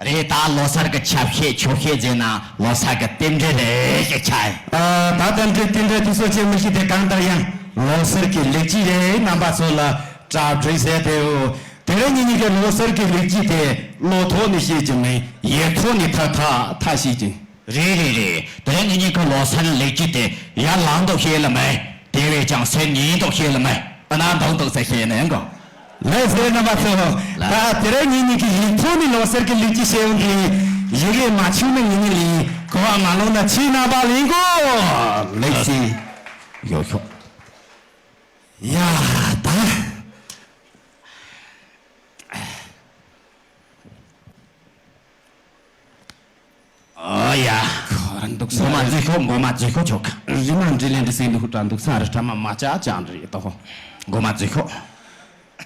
རེད། ད་ལོ་གསར་གྱི་ཆབ་བཤད་ཆོབ་བཤད་ཟེར་ན་ལོ་གསར་གྱི་རྟེན་འབྲེལ་རེད་ཞེས་ཆ། ཨ། ད་རྟེན་འབྲེལ་རྟེན་འབྲེལ་དེ་ཚོ་ཅེས་མི་ཤེས་ཏེ། གང་ལྟར་ཡང་ལོ་གསར་གྱི་ལེགས་སྐྱེས་རེད། རྣམ་པ་ཚོ་ལ་གྲ་སྒྲིག་ཟེར་དེའོ། དེ་རིང་ངེད་གཉིས་ཀྱི་ལོ་གསར་གྱི་ལེགས་སྐྱེས་དེ་གློ་ཐོག་ནས་བཤད་ཀྱི་མིན། ཡིད་ཐོག་ནས་ཐག་ཐག་ཐག་བཤད་ཀྱི། རེད་རེད་རེད། དེ་རིང་ངེད་གཉིས་ཀྱི་ལོ་གསར་ལེགས་སྐྱེས་དེ་ཡར་ལངས་དུ་བཤད་ལ་མེད། དེ་བས་ཀྱང་སེམས་ཉིད་དུ་བཤད་ལ་མེད། ཨ་ན་འདང་འདུག་ས་བཤད་ནས་གོ། ལགས་སེ་རྣམ་པ་ཚོ། ལགས། ད་དེ་རིང་ངེད་གཉིས་ཀྱི་ཡིད་ཐོག་ནས་ལོ་གསར་གྱི་ལེགས་སྐྱེས་བཤད་ཡོང་གི། ཡི་གེ་མ་ཆུང་ནས་ངེད་གཉིས་ལ་གོ་བ་མ་ལོང་ན་ཕྱི་རྣམ་པ་ལེན་གོ། ལགས་སེ། ཡོ་ཤོག་ཡ་ད། ཨོ་ཡ། ཁོ་རང་འདུག་ས་མགོ་མ་རེད། འཛུལ་ཤོག་མགོ་མ་འཛུལ་ཤོག་ཆོག་རི་མ་འདྲི་ལེན་འདྲི་སེང་འདུག་ཧུ་ཏྲ་འདུག་ས་རི་ཁྲ་མ་མ་ཅག་ཅག་འདྲི་ཡོད་དོ། མགོ་མ་འཛུལ་ཤོག་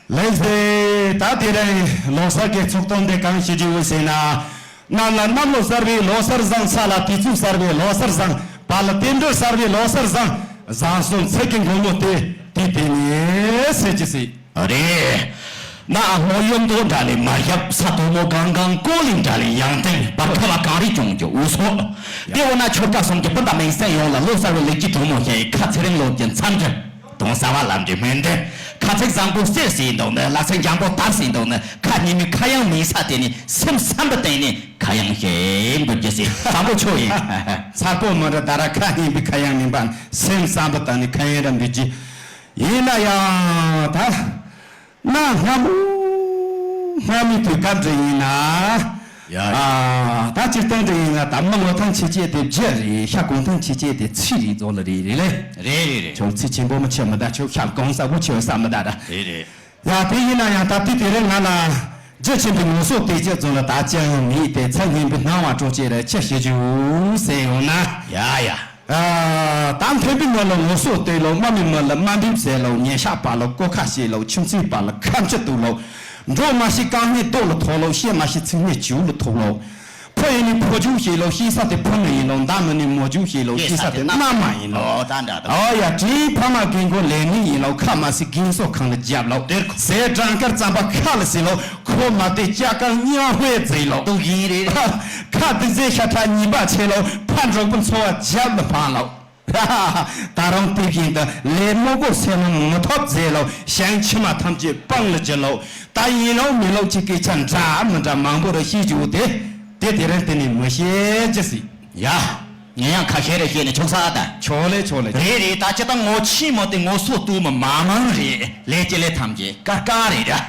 ལགས་སེ། ད་དེ་རིང་ལོ་གསར་གྱི་ཚོགས་གཏམ་དེ་གང་ཞིག་བྱེད་འོས་ཟེར་ན། གནམ་ལ་གནམ་ལོ་གསར་བའི་ལོ་གསར་བཟང་། ས་ལ་དུས་ཚོད་གསར་བའི་ལོ་གསར་བཟང་། བ་ལ་རྟེན་འབྲེལ་གསར་བའི་ལོ་གསར་བཟང་། བཟང་གསུམ་ཚིག་གི་མགོ་མོ་དེ་དེ་དེ་ནས་ཟེར་གྱི་སྲིད། རེད། ན་ལྷོ་ཡུལ་མདོ་འདྲ་ལས་མ་ཞབས། ས་དོ་མོ་གང་གང་ཀོ་ལིང་འདྲ་ལས་ཡང་སྟེང་། བར་ཁ་བ་གངས་རི་ལྗོངས་ཀྱི་དབུས་སོགས། དེ་འོ་ན་ཆོལ་ཁ་གསུམ་གྱི་སྤུན་ཟླ་མིང་སྲིང་ཡོངས་ལ་ལོ་གསར་བའི་ལེགས་སྐྱེས་གྲོགས་མོ་ཞེས། ཁ་ཚེ་རིང་ལོ་གྱི་མཚམས་འདྲི། དོན་གསར་བ་ལམ་འདྲི་སྨོན་འདུན། ཁ་ཚིག་བཟང་པོ་ཟེར་སྲིད་འདུག་ནི། ལ་ཚིག་འཇམ་པོ་དར་སྲིད་འདུག་ནི། ཁ་ཉིན་མོའི་ཁ་གཡང་མིན་ས་དེ་ནི། སེམས་བསམ་པ་བཏང་ནས་ཁ་གཡང་ཞེས་འབོད་རྒྱུ་ཟེར། བཟང་པོ་ཆོ་ཡིན། མཚར་པོ་མི་འདྲ་ད་ར། ཁ་ཉིན་པའི་ཁ་གཡང་མིན་པ་ནི། སེམས་བསམ་པ་བཏང་ནས་ཁ་གཡང་ར་འབོད་རྒྱུ། ཡིན་ན་ཡང་ད། གནའ་སྔ་མོ་སྔ་མོའི་དུས་སྐབས་འདྲ་ཡིན་ན། ཡ། ཨ། ད་སྤྱིར་བཏང་འདྲ་ཡིན་ན་ད་མི་ངོ་ཐང་ཆེ་ཆེ་དེ་བརྒྱ་རེད། ཤ་གོང་ཐང་ཆེ་ཆེ་དེ་ཚིག་རེད་ཙོག་ལ་རེད། རེད་ལེ། རེད་རེད་རེད། ཁྱོད་ཚིག་ཆེན་པོ་མི་ཆེ་མི་ད། ཁྱོད་ཤ་གོང་ས་བུ་ཆེ་བ་ས་མི་ད་ད། རེད་རེད། ཡ། དེ་ཡིན་ན་ཡང་ད་དུས་དེ་རིང་ང་ལ་རྒྱུ་ཆེན་པོའི་ངོ་སོ་དེ་ཅི་ཙོག་ལ་ད་ཅི་ཡང་མེད་དེ། ཚ་སྙན་པའི་སྣང་བ་སྤྲོ་ཅེས་རེད། ཆ་ཞེ་རྒྱུ་ཟེར་ཡོང་ན། ཡ་ཡ། ད་མཐོན་པོའི་མི་ལ་ངོ་སོ་བསྟོད་ལོ། དམའ་མོའི་མི་ལ་དམའ་འབེབས་ཟེར་ལོ། ཉེ་ཤག་པ་ལ་སྐོར་ཁ་བྱེད་ལོ། ཁྱིམ་མཚེས་པ་ལ་ཁ་མཆུ་གཏུག་ལོ། འགྲོ་མ་ཤེས་རྐང་སྣེ་རྡོ་ལ་ཐོགས་ལོ། བཤད་མ་ཤེས་ཚིག་སྣེ་བྱིའུ་ལ་ཐོགས་ལོ། ཕོ་ཡིན་ནི་ཕོ་རྒྱུག་བྱེད་ལོ། ཤེས་ས་དེ་ཕོ་མི་ཡིན་ལོ། མདའ་མི་ནི་མོ་རྒྱུག་བྱེད་ལོ། ཤེས་ས་དེ་མནའ་མ་ཡིན་ལོ། ཨོ་ད་འདྲ་ད། ཨོ་ཡ། དྲིན་ཕ་མ་རྒན་གོག་ལས་མི་ཡིན་ལོ། ཁ་མ་ཟིག་རྒན་གསོ་ཁང་ལ་རྒྱབ་ལོ། ཟས་སྦྲང་དཀར་རྩམ་པ་ཁ་ལ་ཟེར་ལོ། ཁོ་མ་བལྟས་ལྕགས་དཀར་གཉའ་ཧོས་ཟེར་ལོ། དུག་ཡིན་རེད། ཁ་དུག་ཟས་ཤ་ཁྲག་ཉེས་པ་ཆེ་ལོ། ཕ་འགྲོགས་པོ་འཚོ་བ་རྒྱབ་ལ་འཕང་ལོ། ད་རུང་དེ་བཞིན་དུ་ལས་མོ་གོ་སེ་ལོ་མི་ཐོབ་ཟེར་ལོ། ཞིང་ཕྱི་མ་ཐམས་ཅད་སྤང་ལ་འགྱུར་ལོ། ད་ཡིན་ལོ་མིན་ལོ་ཅིག་སྐད་ཆ་འདྲ་མི་འདྲ་མང་པོ་རེ་བཤད་རྒྱུ་དེ། དེ་དེ་རིང་དེ་ནས་མི་བཤད་རྒྱུ་ཟིག་ཡ། ངས་ཡང་ཁ་ཤས་རེ་བཤད་ནས་ཆོག་ས་ད། ཆོག་ལེ་ཆོག་ལེ། རེད་རེད། ད་ཅི་ད་ངོ་ཆེན་མོ་དེ་ངོ་སོ་བསྟོད་མི་མང་མང་རེད། ལས་ཀྱི་ལས་ཐམས་ཅད་དཀར་དཀར་རེད་ར།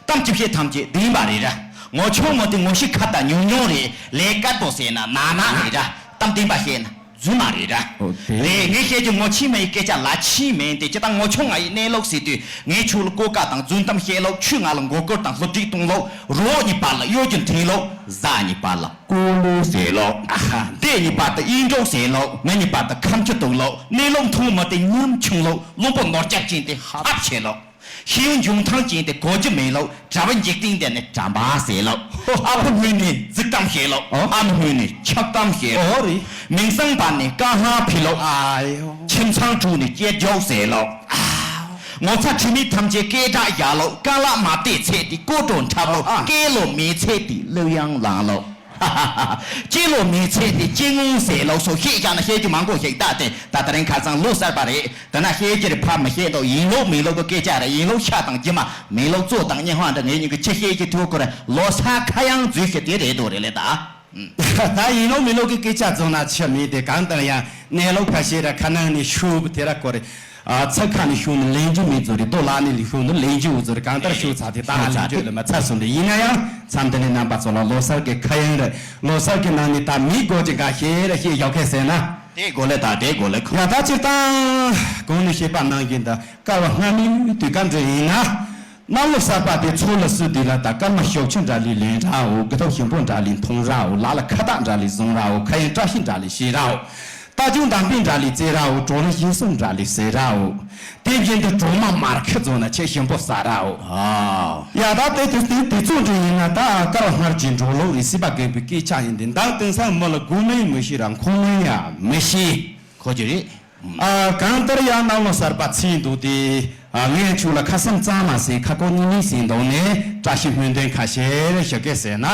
གཏམ་གྱི་བཤད་ཐམས་ཅད་བདེན་པ་རེད་ར། ངོ་ཆུང་མོ་དེ་ངོ་ཤེས་ཁ་ད་ཉུང་ཉུང་རེད། ལས་དཀར་པོ་ཟེར་ན་ན་ན་རེད་ར། གཏམ་བདེན་པ་བཤད་ན། རྫུན་མ་རེད་ར། ཨོ་དེ། རེད། ངས་བཤད་རྒྱུ་ངོ་ཆེན་མ་ཡི་སྐད་ཆ་ལ་ཆེན་མིན་ཏེ། སྤྱིར་བཏང་ངོ་ཆུང་ང་ཡི་གནས་ལུགས་ཟེར་དུས། ངས་ཁྱོད་ལ་གོ་སྐབས་དང་རྫུན་གཏམ་བཤད་ལུགས། ཁྱོས་ང་ལ་མགོ་སྐོར་དང་སློབ་ཁྲིད་གཏོང་ལུགས། རོགས་གཉིས་བར་ལ་གཡོ་སྒྱུ་འཐེན་ལུགས། གཟའ་གཉིས་བར་ལ་ཀོ་ལོ་ཟེར་ལུགས། ཨ་ཧ། འདི་གཉིས་བར་དུ་གཡུ་འབྲུག་ཟེར་ལུགས། ང་གཉིས་བར་དུ་ཁ་མཆུ་གཏུག་ལུགས། གནས་ལུགས་མཐོང་མི་དེ་ཉམ་ཆུང་ལུགས། བླུན་པོ་ནོར་སྐྱབས་ཅན་དེ་ཧབ་བྱེད་ལུགས། ཤེས་ཡོན་འབྱུང་ཐང་ཅན་དེ་གོ་རྒྱུ་མེད་ལུགས། གྲྭ་པ་འཇིག་རྟེན་འདི་ནི་དྲན་པ་ཟེར་ལུགས། ཨ་ཕ་སྔོན་ནས་རྫིག་གཏམ་བཤད་ལུགས། ཨོ། ཨ་མ་སྔོན་ནས་འཁྱག་གཏམ་བཤད་ལུགས། ཨོ་རེད། མིང་སྲིང་བར་ནས་དཀའ་ངལ་འཕེལ་ལུགས། ཨ་ཡོ། ཁྱིམ་ཚང་དྲུག་ནས་སྐྱེ་རྒྱུག་ཟེར་ལུགས། ངོ་ཚ་ཁྲེལ་མེད་ཐམས་ཅད་སྐད་གྲགས་བཞག་ལུགས། རྐང་ལག་མ་བདེ་ཚེ་དེ་ཀོ་གྲོ་འཁྲབ་ལུགས། ཨ། སྐེ་ལོ་མེད་ཚེ་དེ་གླུ་དབྱངས་ལངས་ལུགས། སྐྱེ་ལོ་མེད་ཚེ་དེ་སྐྱེ་དངོས་ཟེར་ལུགས་སོགས་བཤད་བཞག་ན་བཤད་རྒྱུ་མང་པོ་ཞིག་ད་དེ་ད་ད་རིང་ཁ་སང་ལོ་གསར་པ་རེད། དེ་ན་བཤད་རྒྱུ་རེ་ཕར་མི་བཤད་དོ། ཡིན་ལུགས་མིན་ལུགས་ཀྱི་སྐད་ཆ་རེད། ཡིན་ལུགས་ཤ་དང་རྒྱུ་མ། མིན་ལུགས་བཙོ་དང་སྙན་ཧོན་འདྲ། ངས་ཉིན་གི་ཆི་བཤད་ཀྱི་ཐུག་གོ་རེད། ལོ་གསར་ཁ་གཡང་འཛུལ་ཤི་དེ་རེད་དོ་རེད་ལེ་ད། ད་ཡིན་ལུགས་མིན་ལུགས་ཀྱི་སྐད་ཆ་བཟོ་ན་ཆི་མིན་དེ། གང་ལྟར་ཡང་གནས་ལུགས་ཁ་ཤས་ར་ཁ་ནང་ནས་ཤུབ་དེ་ར་གོ་རེད། ཨ། ཚ་ཁ་ནས་ཤུབ་ནི་ལེན་རྒྱུ་མེད་བཟོ་རེད། རྡོ་ལག་ནས་ལས་ཤུབ་ནི་ལེན་རྒྱུ་བཟོ་རེད། གང་ལྟར་ཤུབ་ཚ་དེ་ད་ཧ་ལེན་རྒྱུ་ལ་མ་ཚར་སོང་དེ། ཡིན་ན་ཡང་མཚམས་དེ་ནས་རྣམ་པ་ཚོ་ལ་ལོ་གསར་གྱི་ཁ་གཡང་རེད། ལོ་གསར་གྱི་ནང་ནས་ད་མི་དགོས་ཀྱི་འགའ་ཤས་ར་བཤད་ཡོད་མཁན་ཟེར་ན། དེ་དགོས་ལེ་ད་དེ་དགོས་ལེ་ཁོ། ཡ་ད་སྤྱིར་བཏང་གོང་ནས་བཤད་པ་ནང་བཞིན་ད་སྐལ་བ་སྔ་མོའི་དུས་སྐབས་འདྲ་ཡིན་ན། གནམ་ལོ་གསར་པ་དེ་ཚོ་ལ་སུ་དུས་ལ་ད་སྐར་མ་ཤོག་ཆུ་འདྲ་ལི་ལེན་རའོ། གི་ཐོག་ཞིམ་པོ་འདྲ་ལི་འཐུང་རའོ། ལ་ལ་ཁ་བཏགས་འདྲ་ལི་བཟུང་རའོ། ཁ་ཡན་བཀྲ་ཤིས་འདྲ་ལི་བྱེད་རའོ། རྟ་ཅུང་འདམ་པིན་འདྲ་ལི་རྩེ་རའོ། གྲོ་ལ་ཞིང་སུམ་འདྲ་ལི་ཟེར་རའོ། དེ་བཞིན་དུ་གྲོ་མ་མར་ཁུ་བཟོ་ན་ཆེ་ཞིམ་པོ་ཟ་རའོ། ཨ། ཡ་ད་དེ་དུས་དེ་དུས་ཚོད་འདྲ་ཡིན་ན་ད་སྐར་བ་སྔར་གྱི་འགྲོ་ལུགས་རེད། སྲིད་པ་རྒན་པའི་སྐད་ཆ་ཡིན་ཏེ། མདང་དེང་སང་མི་ལ་དགོས་མིན་མི་ཤེས་ར་ཁོང་མིན་ཡང་མི་ཤེས། ཁོ་ཅི་རེད། ཨ། གང་ལྟར་ཡང་གནམ་ལོ་གསར་པ་ཚེས་འདུག་སྟེ། ཨ། ངས་ཁྱོད་ལ་ཁ་སེམས་གཙང་མ་ཟེར། ཁ་ཁོག་སྙིང་ཉེ་ཟེར་འདུག་ནས་བཀྲ་ཤིས་སྨོན་འདུན་ཁ་ཤས་ཞུ་གི་ཟེར་ན།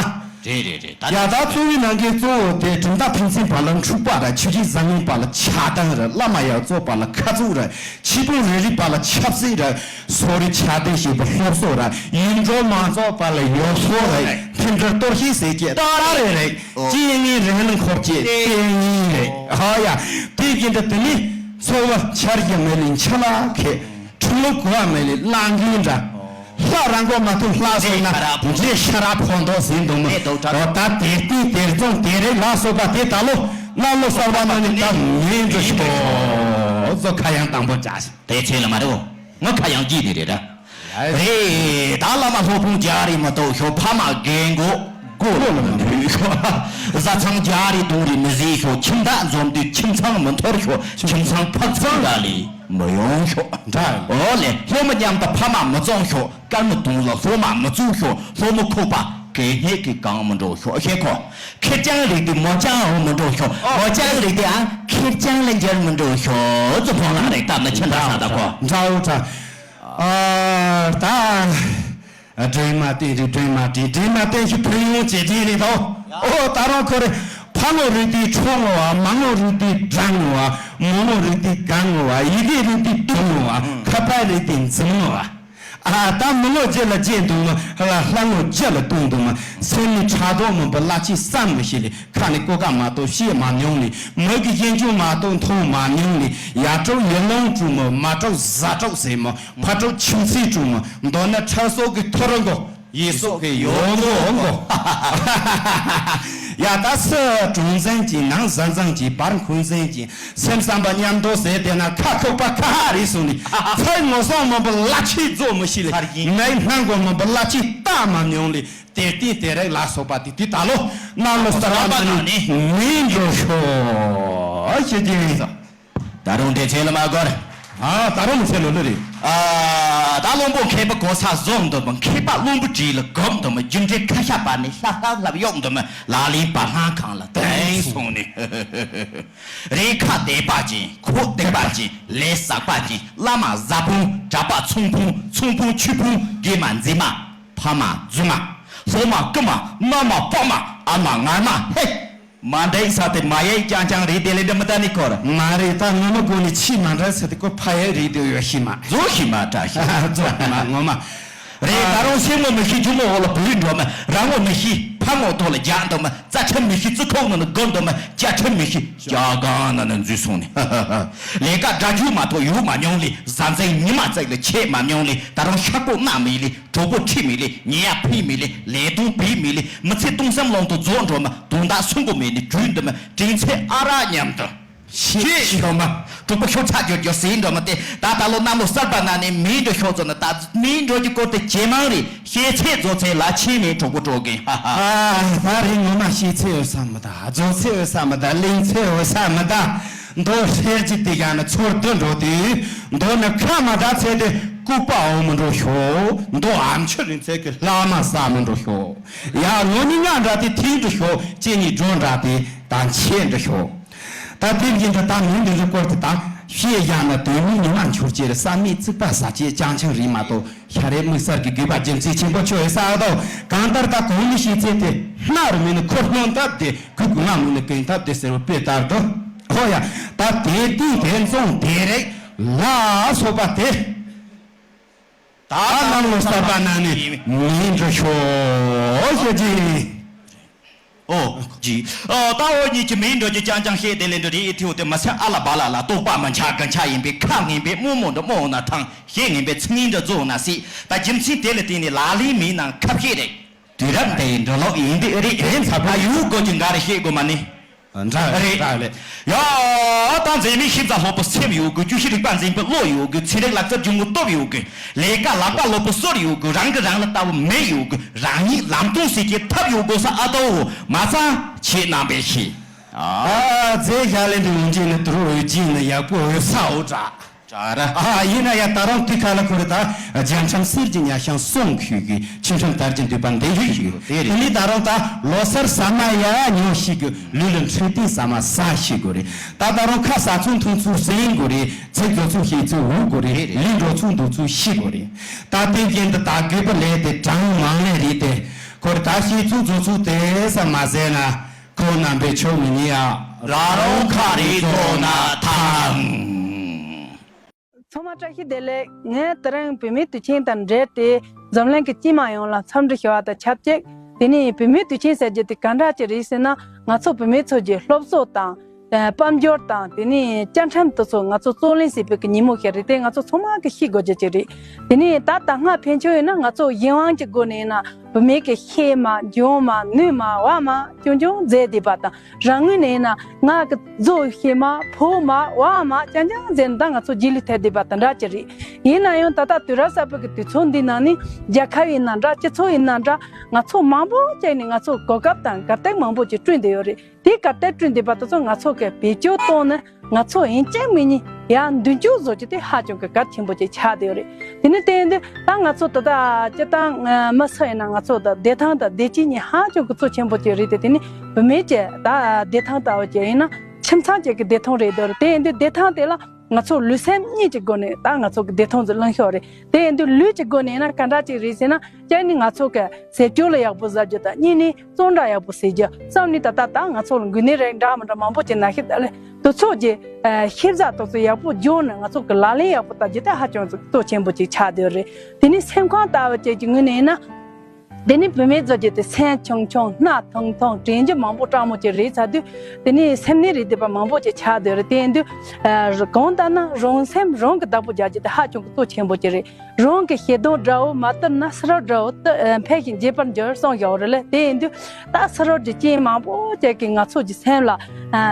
རེད་རེད་རེད། ད་ཡ་ད་གཙོ་བོའི་ནང་གི་གཙོ་བོ་དེ་གྲུབ་མཐའ་ཕན་ཚུན་བར་ལ་འཁྲུག་པ་ར། ཆོས་བརྒྱུད་བཟང་ངན་བར་ལ་ཆགས་སྡང་ར། བླ་མ་ཡ་མཚན་བར་ལ་ཁ་འཛུགས་ར། ཆོས་དཔོན་རེ་རེ་བར་ལ་ཆབ་སྲིད་ར། སོ་རེ་ཆགས་སྡང་བྱེད་པའི་སློབ་གསོ་ར། ཡུལ་འབྲོག་མང་ཚོགས་བར་ལ་ཡོ་བསྲང་ར། མཐུན་སྒྲིལ་གཏོར་བཤིག་ཟེར་གྱི་ད་རེ་རེད། སྐྱེ་དངོས་རིང་ལ་འཁོར་གྱི་ལྟེ་གཉིས་རེད། ཧ་ཡ། དེ་བཞིན་དུ་དེ་ནི་འཚོ་བ་འཆར་གཞི་མེད་ལས་འཆི་ལ་ཁད། འཁྲུལ་ལོ་གོ་བ་མེད་ལས་གླང་རྒན་འདྲ། ལྷ་རང་གོ་མ་ཐུབ་ལྷ་སོང་ན་འདྲེ་ཤ་ར་ཕོ་མདོག་ཟིན་འདུག་མོ། འོ་ད་དེར་བརྟེན་དེར་བཙོང་དེ་རེད་ལ་སོགས་པ་དེ་ད་ལོ་གནམ་ལོ་གསར་པ་ནང་ནས་ད་མིན་འགྲོ་ཤོག་ཟོ་ཁ་ཡང་དང་པོ་བྱ་ཞིག་དེ་ཚེ་ལ་མ་རེད་འོ། ང་ཁ་ཡང་སྐྱིད་དེ་རེད་ར། རེད། ད་བླ་མ་སློབ་དཔོན་རྒྱ་རི་མི་གཏོགས་ཤོག་ཕ་མ་རྒན་གོག་མགོ་ལ་མི་འདུག་ཤོག་བཟའ་ཚང་རྒྱ་རི་དུང་རི་མི་བཟོས་ཤོག་ཁྱིམ་བདག་འཛོམས་དུས་ཁྱིམ་ཚང་མི་འཐོར་ཤོག་ཁྱིམ་ཚང་ཕག་ཚང་འདྲ་ལས་མི་ཡོང་ཤོག་འདྲ། འོ་ལེ། སློབ་མ་མཉམ་དུ་ཕ་མ་མི་བཙོང་ཤོག་སྐར་མ་དུང་ལ་སློབ་མ་མི་བཙུགས་ཤོག་སློབ་མ་ཁོག་པ་གད་སྙིགས་ཀྱིས་གང་མི་འགྲོ་ཤོག་ཤེས་ཁོ། ཁེར་རྐྱང་རིགས་དེ་མོ་རྐྱང་འོང་མི་འགྲོ་ཤོག་མོ་རྐྱང་རིགས་དེ་ཨང་ཁེར་རྐྱང་ལ་འགྱུར་མི་འགྲོ་ཤོག་ཙུ་ཕོང་ལ་རེག་བཏབ་ན་ཆི་འདྲ་ས་ད་ཁོ། འདྲ་འོ་འདྲ། ཨ། ད། སྒྲོལ་མ་བསྟན་རེད། སྒྲོལ་མ་བསྟན། སྒྲོལ་མ་བསྟན་ཞིག་ཕུལ་ཡོང་བྱེད་ཀྱིན་རེད་དོ། ཨོ་ད་རུང་ཁོ་རེ། ཕ་ངོ་རིགས་དེ་ཁྲོ་ངོ་བ། མ་ངོ་རིགས་དེ་དགྲ་ངོ་བ། མོ་ངོ་རིགས་དེ་དགའ་ངོ་བ། ཡི་གེ་རིགས་དེ་སྡུག་ངོ་བ། ཁ་པར་རིགས་དེ་འཛིང་ངོ་བ། ཨ་ད་མི་ངོ་རྒྱུ་ལ་རྒྱུ་འདུག་མོ། ལ་ལྷ་ངོ་རྒྱུ་ལ་ལྟུང་འདུག་མོ། སེམས་ནི་ཕྲག་དོག་མོན་པོ་བླ་ཆེ་བསམ་མི་ཤེས་ལེ། ཁ་ནས་གོ་སྐབས་མ་གཏོགས་བཤད་མ་མྱོང་ལེ། མི་གི་གཡས་འཇུག་མ་གཏོགས་མཐོང་མ་མྱོང་ལེ། ཡ་དྲུག་ཡུལ་ལུང་དྲུག་མོ། མ་དྲུག་གཟའ་དྲུག་ཟེར་མོ། ཕ་དྲུག་ཆུ་ཚོད་དྲུག་མོ། མདོར་ན་ཁྲག་སོགས་ཀྱི་ཐོ་རངས་གོ། ཡིད་སོགས་ཀྱི་ཡོང་གོ་གོ། ཡ་ད་སུ་གྲོང་འཛིན་གྱི་ནང་གཟའ་འཛིན་གྱི་བར་འཁོན་འཛིན་གྱི་སེམས་བསམ་པ་མཉམ་དུ་ཟེར་དེ་ན་ཁ་ཁོག་པ་ཁ་ཧ་རེད་སོང་ནི། ཚེ་ངོ་སོང་མོན་པོ་བླ་ཆེ་རྫོགས་མི་ཤེས་ལེ། མའི་སྣང་གོ་མོན་པོ་བླ་ཆེ་ལྟ་མ་མྱོང་ལེ། དེར་བརྟེན་དེ་རེག་ལ་སོགས་པ་དེ་དུས་ད་ལོ་གནམ་ལོ་གསར་པ་ནང་ནས་མིན་འགྲོ་ཤོག་ཞེས་ཀྱི་ཡིན་ཟེར། ད་རུང་འདྲེ་ཆེ་ལ་མ་གོར། ཨ་ད་རུང་མི་ཆེ་ལོ་ལོ་རེད། ཨ་ད་བློན་པོ་མཁས་པ་གོ་ས་བཟོ་འདུག་མ། མཁས་པ་བློན་པོ་བྲིས་ལ་གོམ་འདུག་མ། རྒྱུ་འབྲས་ཁ་ཤ་པ་ནས་ལྷབ་ལྷབ་ལྷབ་གཡོག་འདུག་མ། ལ་ལིང་པ་ལྷང་ཁང་ལ་དེང་སོང་ནས། རེད་ཁ་བདེ་པ་ཅིང་ཁོག་བདེ་པ་ཅིང་ལས་བསགས་པ་ཅིང་བླ་མ་བཟའ་ཕུང་གྲྭ་པ་ཚོང་ཕུང་ཚོང་ཕུང་ཆོས་ཕུང་དགེ་མ་མཛེས་མ་ཕ་མ་རྫུན་མ་སློབ་མ་རྐུན་མ་མ་མ་པ་མ་ཨ་མ་ངར་མ་ཧེ། མ་འགྲིག་ས་དེ་མ་ཡེ་རྐྱང་རྐྱང་རེད་དེ་ལས་འདི་མི་ལྟ་ནི་སྐོར། མ་རེད་ད་ངོ་མ་དགོས་ནི་ཆི་མ་འདྲ་ས་དེ་ཁོ་ཕ་ཡེ་རེད་དེ་ཡོད་ཤི་མ། རྫོགས་ཤི་མ་བཀྲ་ཤི། རྫོགས་ཤི་མ་ངོ་མ། རེད་ད་རུང་སེམས་ངོ་མི་ཤི་ཇུ་མོ་འོག་ལ་བུད་འགྲོ་མ་རང་ངོ་མི་ཤི་ཕ་ངོ་ཐོག་ལ་རྒྱག་འདུག་མ། རྩ་ཁྲིམས་མི་ཤི་རྩི་ཁོག་ནང་ལ་སྒོམ་འདུག་མ། རྒྱ་ཁྲིམས་མི་ཤི་རྒྱ་གང་ནང་ན་འཛུལ་སོང་ནས། ལས་ཀ་དགྲ་རྒྱུ་མ་གཏོགས་ཡོད་མ་མྱོང་ལས་གཟའ་འཛིན་ཉི་མ་བརྩེགས་ལ་ཆད་མ་མྱོང་ལས་ད་རུང་ཤ་ཀོ་སྣ་མི་ལས། གྲོགས་པོ་ཁྲིད་མི་ལས། ཉེ་ཡ་ཕི་མི་ལས། ལས་དོན་བེད་མི་ལས། མི་ཚེ་སྟོང་བསམ་ལོང་དུ་རྫོགས་འགྲོ་མ། དོན་དག་སུན་གོ་མེད་ནི་གྲོས་འདི་མ། དྲིན་ཚེ་ཨ་རག་མཉམ་དུ། ཤེས་ཤོ་མ། གྲོགས་པོ་ཤོ་ཚ་རྒྱོ་རྒྱོ་ཟིན་འགྲོ་མ་སྟེ། ད་ད་ལོ་གནམ་ལོ་གསར་པ་ན་ནས་མིན་འགྲོ་ཤོ་ཚོ་ན། ད་མིན་འགྲོ་གི་སྐོར་དེ་ཇེ་མང་རེད། ཤེས་ཚད་རྫོགས་ཚད་ལ་ཆེ་མེད་གྲོགས་པོ་གྲོགས་གིན། ཧ་ཧ། ཨ། ད་རེས་ངོ་མ་ཤེས་ཚད་འོས་ས་མི་ད། རྫོགས་ཚད་འོས་ས་མི་ད། ལིང་ཚད་འོས་ས་མི་ད། མདོ་ཧྲེར་གྱི་དེ་ག་ན་ཚོར་དུ་འགྲོ་དུས། མདོ་ནི་ཁ་མ་ད་ཚད་དེ་ལྐུགས་པ་འོ་མི་འགྲོ་ཤོ། མདོ་ཨམ་ཆུ་རིང་ཚད་ཀྱི་ལྷག་མ་ས་མི་འགྲོ་ཤོ། ཡ་ངོ་ནི་ང་འདྲ་དེ་ཐིག་འགྲོ་ཤོ། ཅེ་ནི་འགྲོ་འདྲ་དེ་ད་ཆེ་འགྲོ་ཤོ། ད་དེ་བཞིན་དུ་ད་མིང་འདི་ཚོ་སྐོར་དུ་ད་ཤེས་བཞག་ན། དོན་མིན་ཉི་མ་འཆོར་ཅེར་བསམ་མེད་ཚིག་པ་ཟ་ཅེས་ཅང་ཆང་རིག་མ་གཏོགས། ཤ་རེ་དམིགས་བསལ་གྱི་དགོས་པ་རྒྱུ་མཚན་ཆེན་པོ་ཆོ་ཡོད་ས་ཨ་དོ། གང་ལྟར་ད་གོང་ནས་ཤེས་ཚད་དེ། སྣ་རུ་མིན་ནི་འཁོར་སྣང་སྟབས་དེ། གུ་གུ་ང་མིན་ནི་ཀུན་སྟབས་དེ་ཟེར་བ་དཔེ་ལྟར་དུ། ཧོ་ཡ། ད་དེ་དུས་དེ་མཚུངས་དེ་རེག་ལ་སོགས་པ་དེ། ད་གནམ་ལོ་གསར་པ་ན་ནི་མིན་འགྲོ་ཤོ་ཞེས་ཀྱི། ཨོ་ཇི། ཨ། ད་འོ་ཉིད་ཀྱི་མིན་འགྲོ་རྒྱུ་རྐྱང་རྐྱང་ཤེས་དེ་ལས་འགྲོ་རེད་ཐེའུ་དེ་མ་ཚད། ཨ་ལ་བ་ལ་ལ་རྟོག་པ་མི་འཆར་གི་འཆར་ཡིན་པས། ཁ་ངན་པས་རྨོ་མོ་འདྲ་རྨོ་ན་ཐང་། ཤེས་ངན་པས་ཚིག་ངན་འདྲ་རྫོགས་ན་སྲིད། ད་རྒྱུ་མཚན་དེ་ལ་བརྟེན་ནས་ལ་ལས་མིན་ནང་ཁ་བཤད་རེད། དུས་རབས་འདི་ཡི་འགྲོ་ལུགས་ཡིན་འདི་རེད། ཨེ་ཚ་པོ་ཡུལ་སྐོར་གྱི་འགའ་རེ་ཤེས་དགོས་མ་ནི། འདྲ་རེད། རེད། འདྲ་རེད། ཡ། ད་མཛེས་མའི་ཤེས་བྱ་སློབ་བུ་སེམས་ཡོད་དགོས། རྒྱུ་ཤེས་རིག་པ་འཛིན་པའི་བློ་ཡོད་དགོས། ཚན་རིག་ལག་རྩལ་སྦྱོང་བའི་སྟོབས་ཡོད་དགོས། ལས་ཀ་ལག་པ་སློབ་བུ་སྲོལ་ཡོད་དགོས། རང་གིས་རང་ལ་ལྟ་བུ་མེད་ཡོད་དགོས། རང་ཉིད་ལམ་སྟོན་ཟེར་གྱི་ཐབས་ཡོད་དགོས་ས་ཨ་ཏོ། མ་ཚང་ཆེད་རྣམ་པའི་ཤེས། ཨ། རྫས་བཞག་ལས་འདི་འོང་གྱི་ནི་དུ་རུ་འོས་གྱི་ནི་ཡག་པོ་འོས་ས་འོ་དྲ། ཨ། ཡིན་ན་ཡང་ད་རུང་དུས་ཁ་ལ་ཁུར་ད། རྒྱ་ཁྲམ་གསེར་གྱི་ཉ་ཤང་སོང་ཁུལ་གྱི། ཆུ་ཁྲམ་དར་གྱི་འདུས་པ་འདི་ཡུལ་ཞིག་ཡོད། དེ་ནི་ད་རུང་ད་ལོ་སར་ཟ་མ་ཡ་ཉོ་ཤིག་གི། ལུས་ལ་འཕྲོད་བསྟེན་ཟ་མ་ཟ་ཤེས་དགོས་རེད། ད་ད་རུང་ཁ་ཟ་ཚུལ་འཐུང་ཚུལ་ཟིན་དགོས་རེད། ཚིག་བཟོ་ཚུལ་ཤེས་ཚུལ་འུ་དགོས་རེད། ལུས་འགྲོ་ཚུལ་འདུག་ཚུལ་ཤེས་དགོས་རེད། ད་དེ་བཞིན་དུ་ད་དགོས་པ་ལས་དེ་གྲངས་མང་ལས་རེད་དེ། ཁོར་ད་ཤེས་ཚུལ་བཟོ་ཚུལ་དེ་ས་མ་ཟད་ན། ཁོང་རྣམ་པའི་ཆོས་མི་ཉིད་ཡ། རང་རང་ཁ་རེ་ཐོག་ན་ཐང་། ཚང་མ་བཀྲ་ཤིས་བདེ་ལེགས། ངས་དེ་རིང་བུད་མེད་དུས་ཆེན་དང་འབྲེལ་ཏེ་འཛམ་གླིང་གི་སྤྱི་དམངས་ཡོངས་ལ་འཚམས་འདྲི་ཞུ་བ་དང་ཆབས་ཅིག་དེ་ནས་བུད་མེད་དུས་ཆེན་ཟེར་རྒྱུ་དེ་ག་འདྲ་ཅིག་རེད་ཟེར་ན། ང་ཚོ་བུད་མེད་ཚོ་གི་སློབ་གསོ་དང་། དཔལ་འབྱོར་དང་། དེ་ནས་བཅའ་ཁྲིམས་དེ་ཚོ་ང་ཚོ་རྩོད་ལེན་བྱེད་པའི་གི་ཉིན་མོ་ཞིག་རེད་དེ། ང་ཚོ་ཚང་མ་གི་ཤེས་དགོས་རྒྱུ་ཅིག་རེད། དེ་ནས་ད་ད་སྔ་ཕན་ཆད་ཡིན་ན་ང་ཚོ་གཞན་དབང་གི་སྒོ་ནས་ཡིན་ན། བུད་མེད་ཀྱི་ཤེས་མ་འཇོན་མ་ནུས་མ་བ་མ་ཅུང་ཅུང་མཛད་བསྡད་པ་དང་། རང་ངོས་ནས་ཡིན་ན་ང་གི་བཟོ་ཤེས་མ་ཕོ་མ་བ་མ་ཅང་ཅང་མཛད་ནས་ད་ང་ཚོ་རྗེས་ལུས་ཐེབས་བསྡད་པ་དང་འདྲ་ཅིག་རེད། ཡིན་ན་ཡང་ད་ལྟ་དུས་རབས་གསར་པའི་གི་དུས་ཚོད་འདི་ནང་ནས་རྒྱལ་ཁབ་ཡིན་ན་འདྲ། སྤྱི་ཚོགས་ཡིན་ན་འདྲ། ང་ཚོ་མང་པོ་བྱས་ནས་ང་ཚོ་གོ་སྐབས་དང་གར་སྟེགས་མང་པོ་ཅིག་བསྐྲུན་བསྡད་ཡོད་རེད། དེ་གར་སྟེགས་བསྐྲུན་བསྡད་པ་དེ་ཚོ་ང་ཚོ་གི་བེད་སྤྱོད་བཏང་ནས་ང་ཚོ་ཡིན་གཅིག་མིན་གཉིས་ཡང་མདུན་སྐྱོད་བཟོ་རྒྱུ་དེ་ཧ་ཅང་གི་གལ་ཆེན་པོ་ཅིག་ཆགས་བསྡད་ཡོད་རེད། དེ་ནི་དེ་ཡིན་དུས་ད་ང་ཚོ་ད་ལྟ་སྤྱིར་བཏང་མི་སུ་ཡིན་ན་ང་ཚོ་ད་བདེ་ཐང་དང་བདེ་སྐྱིད་གཉིས་ཧ་ཅང་གི་གཙོ་ཆེན་པོ་ཅིག་རེད་དེ། དེ་ནི་བུད་མེད་ཀྱི་ད་བདེ་ཐང་ལྟ་བུ་ཅིག་ཡིན་ན་ཁྱིམ་ཚང་གཅིག་གི་བདེ་ཐང་རེད་འདུག་རེད། དེ་ཡིན་དུས་བདེ་ཐང་དེ་ལ་ང་ཚོ་ལུས་སེམས་གཉིས་ཀྱི་སྒོ་ནས་ད་ང་ཚོ་གི་བདེ་ཐང་ཟེར་ལེན་ཤོག་རེད། དེ་ཡིན་དུས་ལུས་ཀྱི་སྒོ་ནས་ཡིན་ན་ག་འདྲ་ཅིག་རེད་ཟེར་ན། གཅིག་ནི་ང་ཚོ་གི་ཟས་སྤྱོད་ལ་ཡག་པོ་ཟ་རྒྱུ་དང་། གཉིས་ནི་གཙང་སྦྲ་ཡག་པོ་བྱེད་རྒྱུ། གསུམ་ནི་ད་ལྟ་ད་ང་ཚོ་ལ་འགོས་ནད་རིགས་འདྲ་མི་འདྲ་མང་པོ་ཅིག་ན་ཤི་ད་ལེ་དུ་ཚོགས་ཀྱི་ཤེས་བྱ་དེ་ཚོ་ཡག་པོ་སྦྱོང་ནས་ང་ཚོ་གི་ལག་ལེན་ཡག་པོ་བསྟར་རྒྱུ་དེ་ཧ་ཅང་གཙོ་ཆེན་པོ་ཅིག་ཆགས་བསྡད་ཡོད་རེད། དེ་ནི་སེམས་ཁམས་ལྟ་བུ་ཅིག་གི་ངོས་ནས་ཡིན་ན། དེ་ནི་བུད་མེད་ཚོ་གི་དེ་སེམས་ཆུང་ཆུང་སྣ་ཐུང་ཐུང་དྲན་རྒྱུ་མང་པོ་སྤྲང་མོ་ཅིག་རེད་ཚར་དུས། དེ་ནི་སེམས་ནད་རིགས་བསྡུས་པ་མང་པོ་ཅིག་ཆགས་བསྡད་ཡོད་རེད། དེ་ཡིན་དུས་གང་ལྟར་ན་རང་སེམས་རང་གིས་བདག་པོ་རྒྱག་རྒྱུ་དེ་ཧ་ཅང་གི་གཙོ་ཆེན་པོ་ཅིག་རེད། རང་གི་ཤེས་ལྡན་དགྲ་བོ་མ་བཏུལ་ན། ཕྱི་རོལ་དགྲ་བོ་བཏུལ་ཕལ་ཞིང་རྒྱས་པར་འགྱུར་གསུངས་ཡོད་རེད་ལ། དེ་ཡིན་དུས་ད་ཕྱི་རོལ་གྱི་རྐྱེན་མང་པོ་ཅིག་གིས་ང་ཚོ་གི་སེམས་ལ་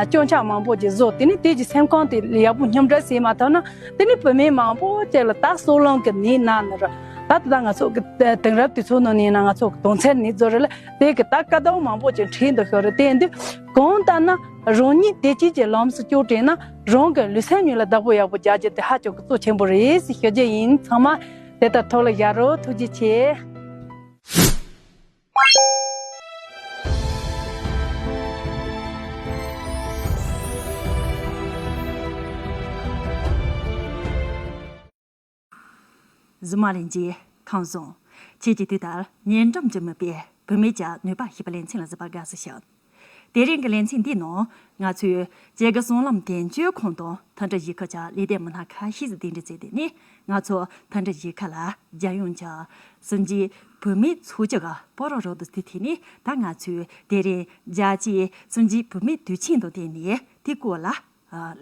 སྐྱོན་ཆ་མང་པོ་ཅིག་བཟོ། དེ་ནི་དེ་གི་སེམས་ཁམས་དེ་ཡག་པོ་སྙོམས་སྒྲིག་བྱེད་མ་ཐུབ་ན། དེ་ནི་བུད་མེད་མང་པོ་ཅིག་ལ་ད་སྲོག་རླུང་གི་ནད་ན་ནི་རེད། ད་ད་ང་ཚོ་གི་དེང་རབས་དུས་ཚོད་ནང་ནས་ན་ང་ཚོ་གི་དོན་ཚན་ནི་བཟོ་རེད་ལ། དེ་གི་ད་དཀའ་སྡུག་མང་པོ་ཅིག་འཕྲད་འདུག་ཤོར་རེད། དེ་ཡིན་དུས་གང་ལྟར་ན་རང་ཉིད་བདེ་སྐྱིད་ཀྱི་ལམ་སུ་སྐྱོད་དྲན་ན། རང་གི་ལུས་སེམས་གཉིས་ལ་བདག་པོ་ཡག་པོ་རྒྱག་རྒྱུ་དེ་ཧ་ཅང་གི་གཙོ་ཆེན་པོ་རེད་ཟེར་ཞུ་རྒྱུ་ཡིན། ཚང་མ་དེ་ལྟར་ཐོག་ལ་བཞག་རོགས། ཐུགས་རྗེ་ཆེ། གཟིགས་མོ་ལྷན་རྒྱས་ཁམས་བཟང་། ཁྱེད་ཀྱིས་དུས་ལྟར་ཉེ་འགྲམ་གྱི་མིད་པའི་བུད་མེད་ཀྱི་ནུས་པ་ཞེས་པའི་ལེ་ཚན་ལ་གཟིགས་པར་དགའ་བསུ་ཞུ། དེ་རིང་གི་ལེ་ཚན་འདིའི་ནང་ང་ཚོས་སྐྱེ་རྒུ་བསོད་ནམས་དོན་གཅོད་ཁང་དང་མཐུན་སྒྲིལ་ཞུ་ཁུལ་གྱི་ལས་སྡེ་མི་སྣ་ཁ་ཤས་ཀྱིས་གདན་འདྲེན་བྱས་ཏེ་ནི། ང་ཚོ་མཐུན་སྒྲིལ་ཞུ་ཁུལ་ལ་རྒྱལ་ཡོངས་ཀྱི་གསུམ་བརྒྱད་བུད་མེད་ཚོགས་སྐྱིད་ཀྱི་པར་རོགས་རོགས་དུ་དེ་ཐད་ནས་ད་ང་ཚོས་དེ་རིང་རྒྱལ་སྤྱིའི་གསུམ་བརྒྱད་བུད་མེད་དུས་ཆེན་དང་བསྟུན་ནས་དེའི་སྐོར་ལ་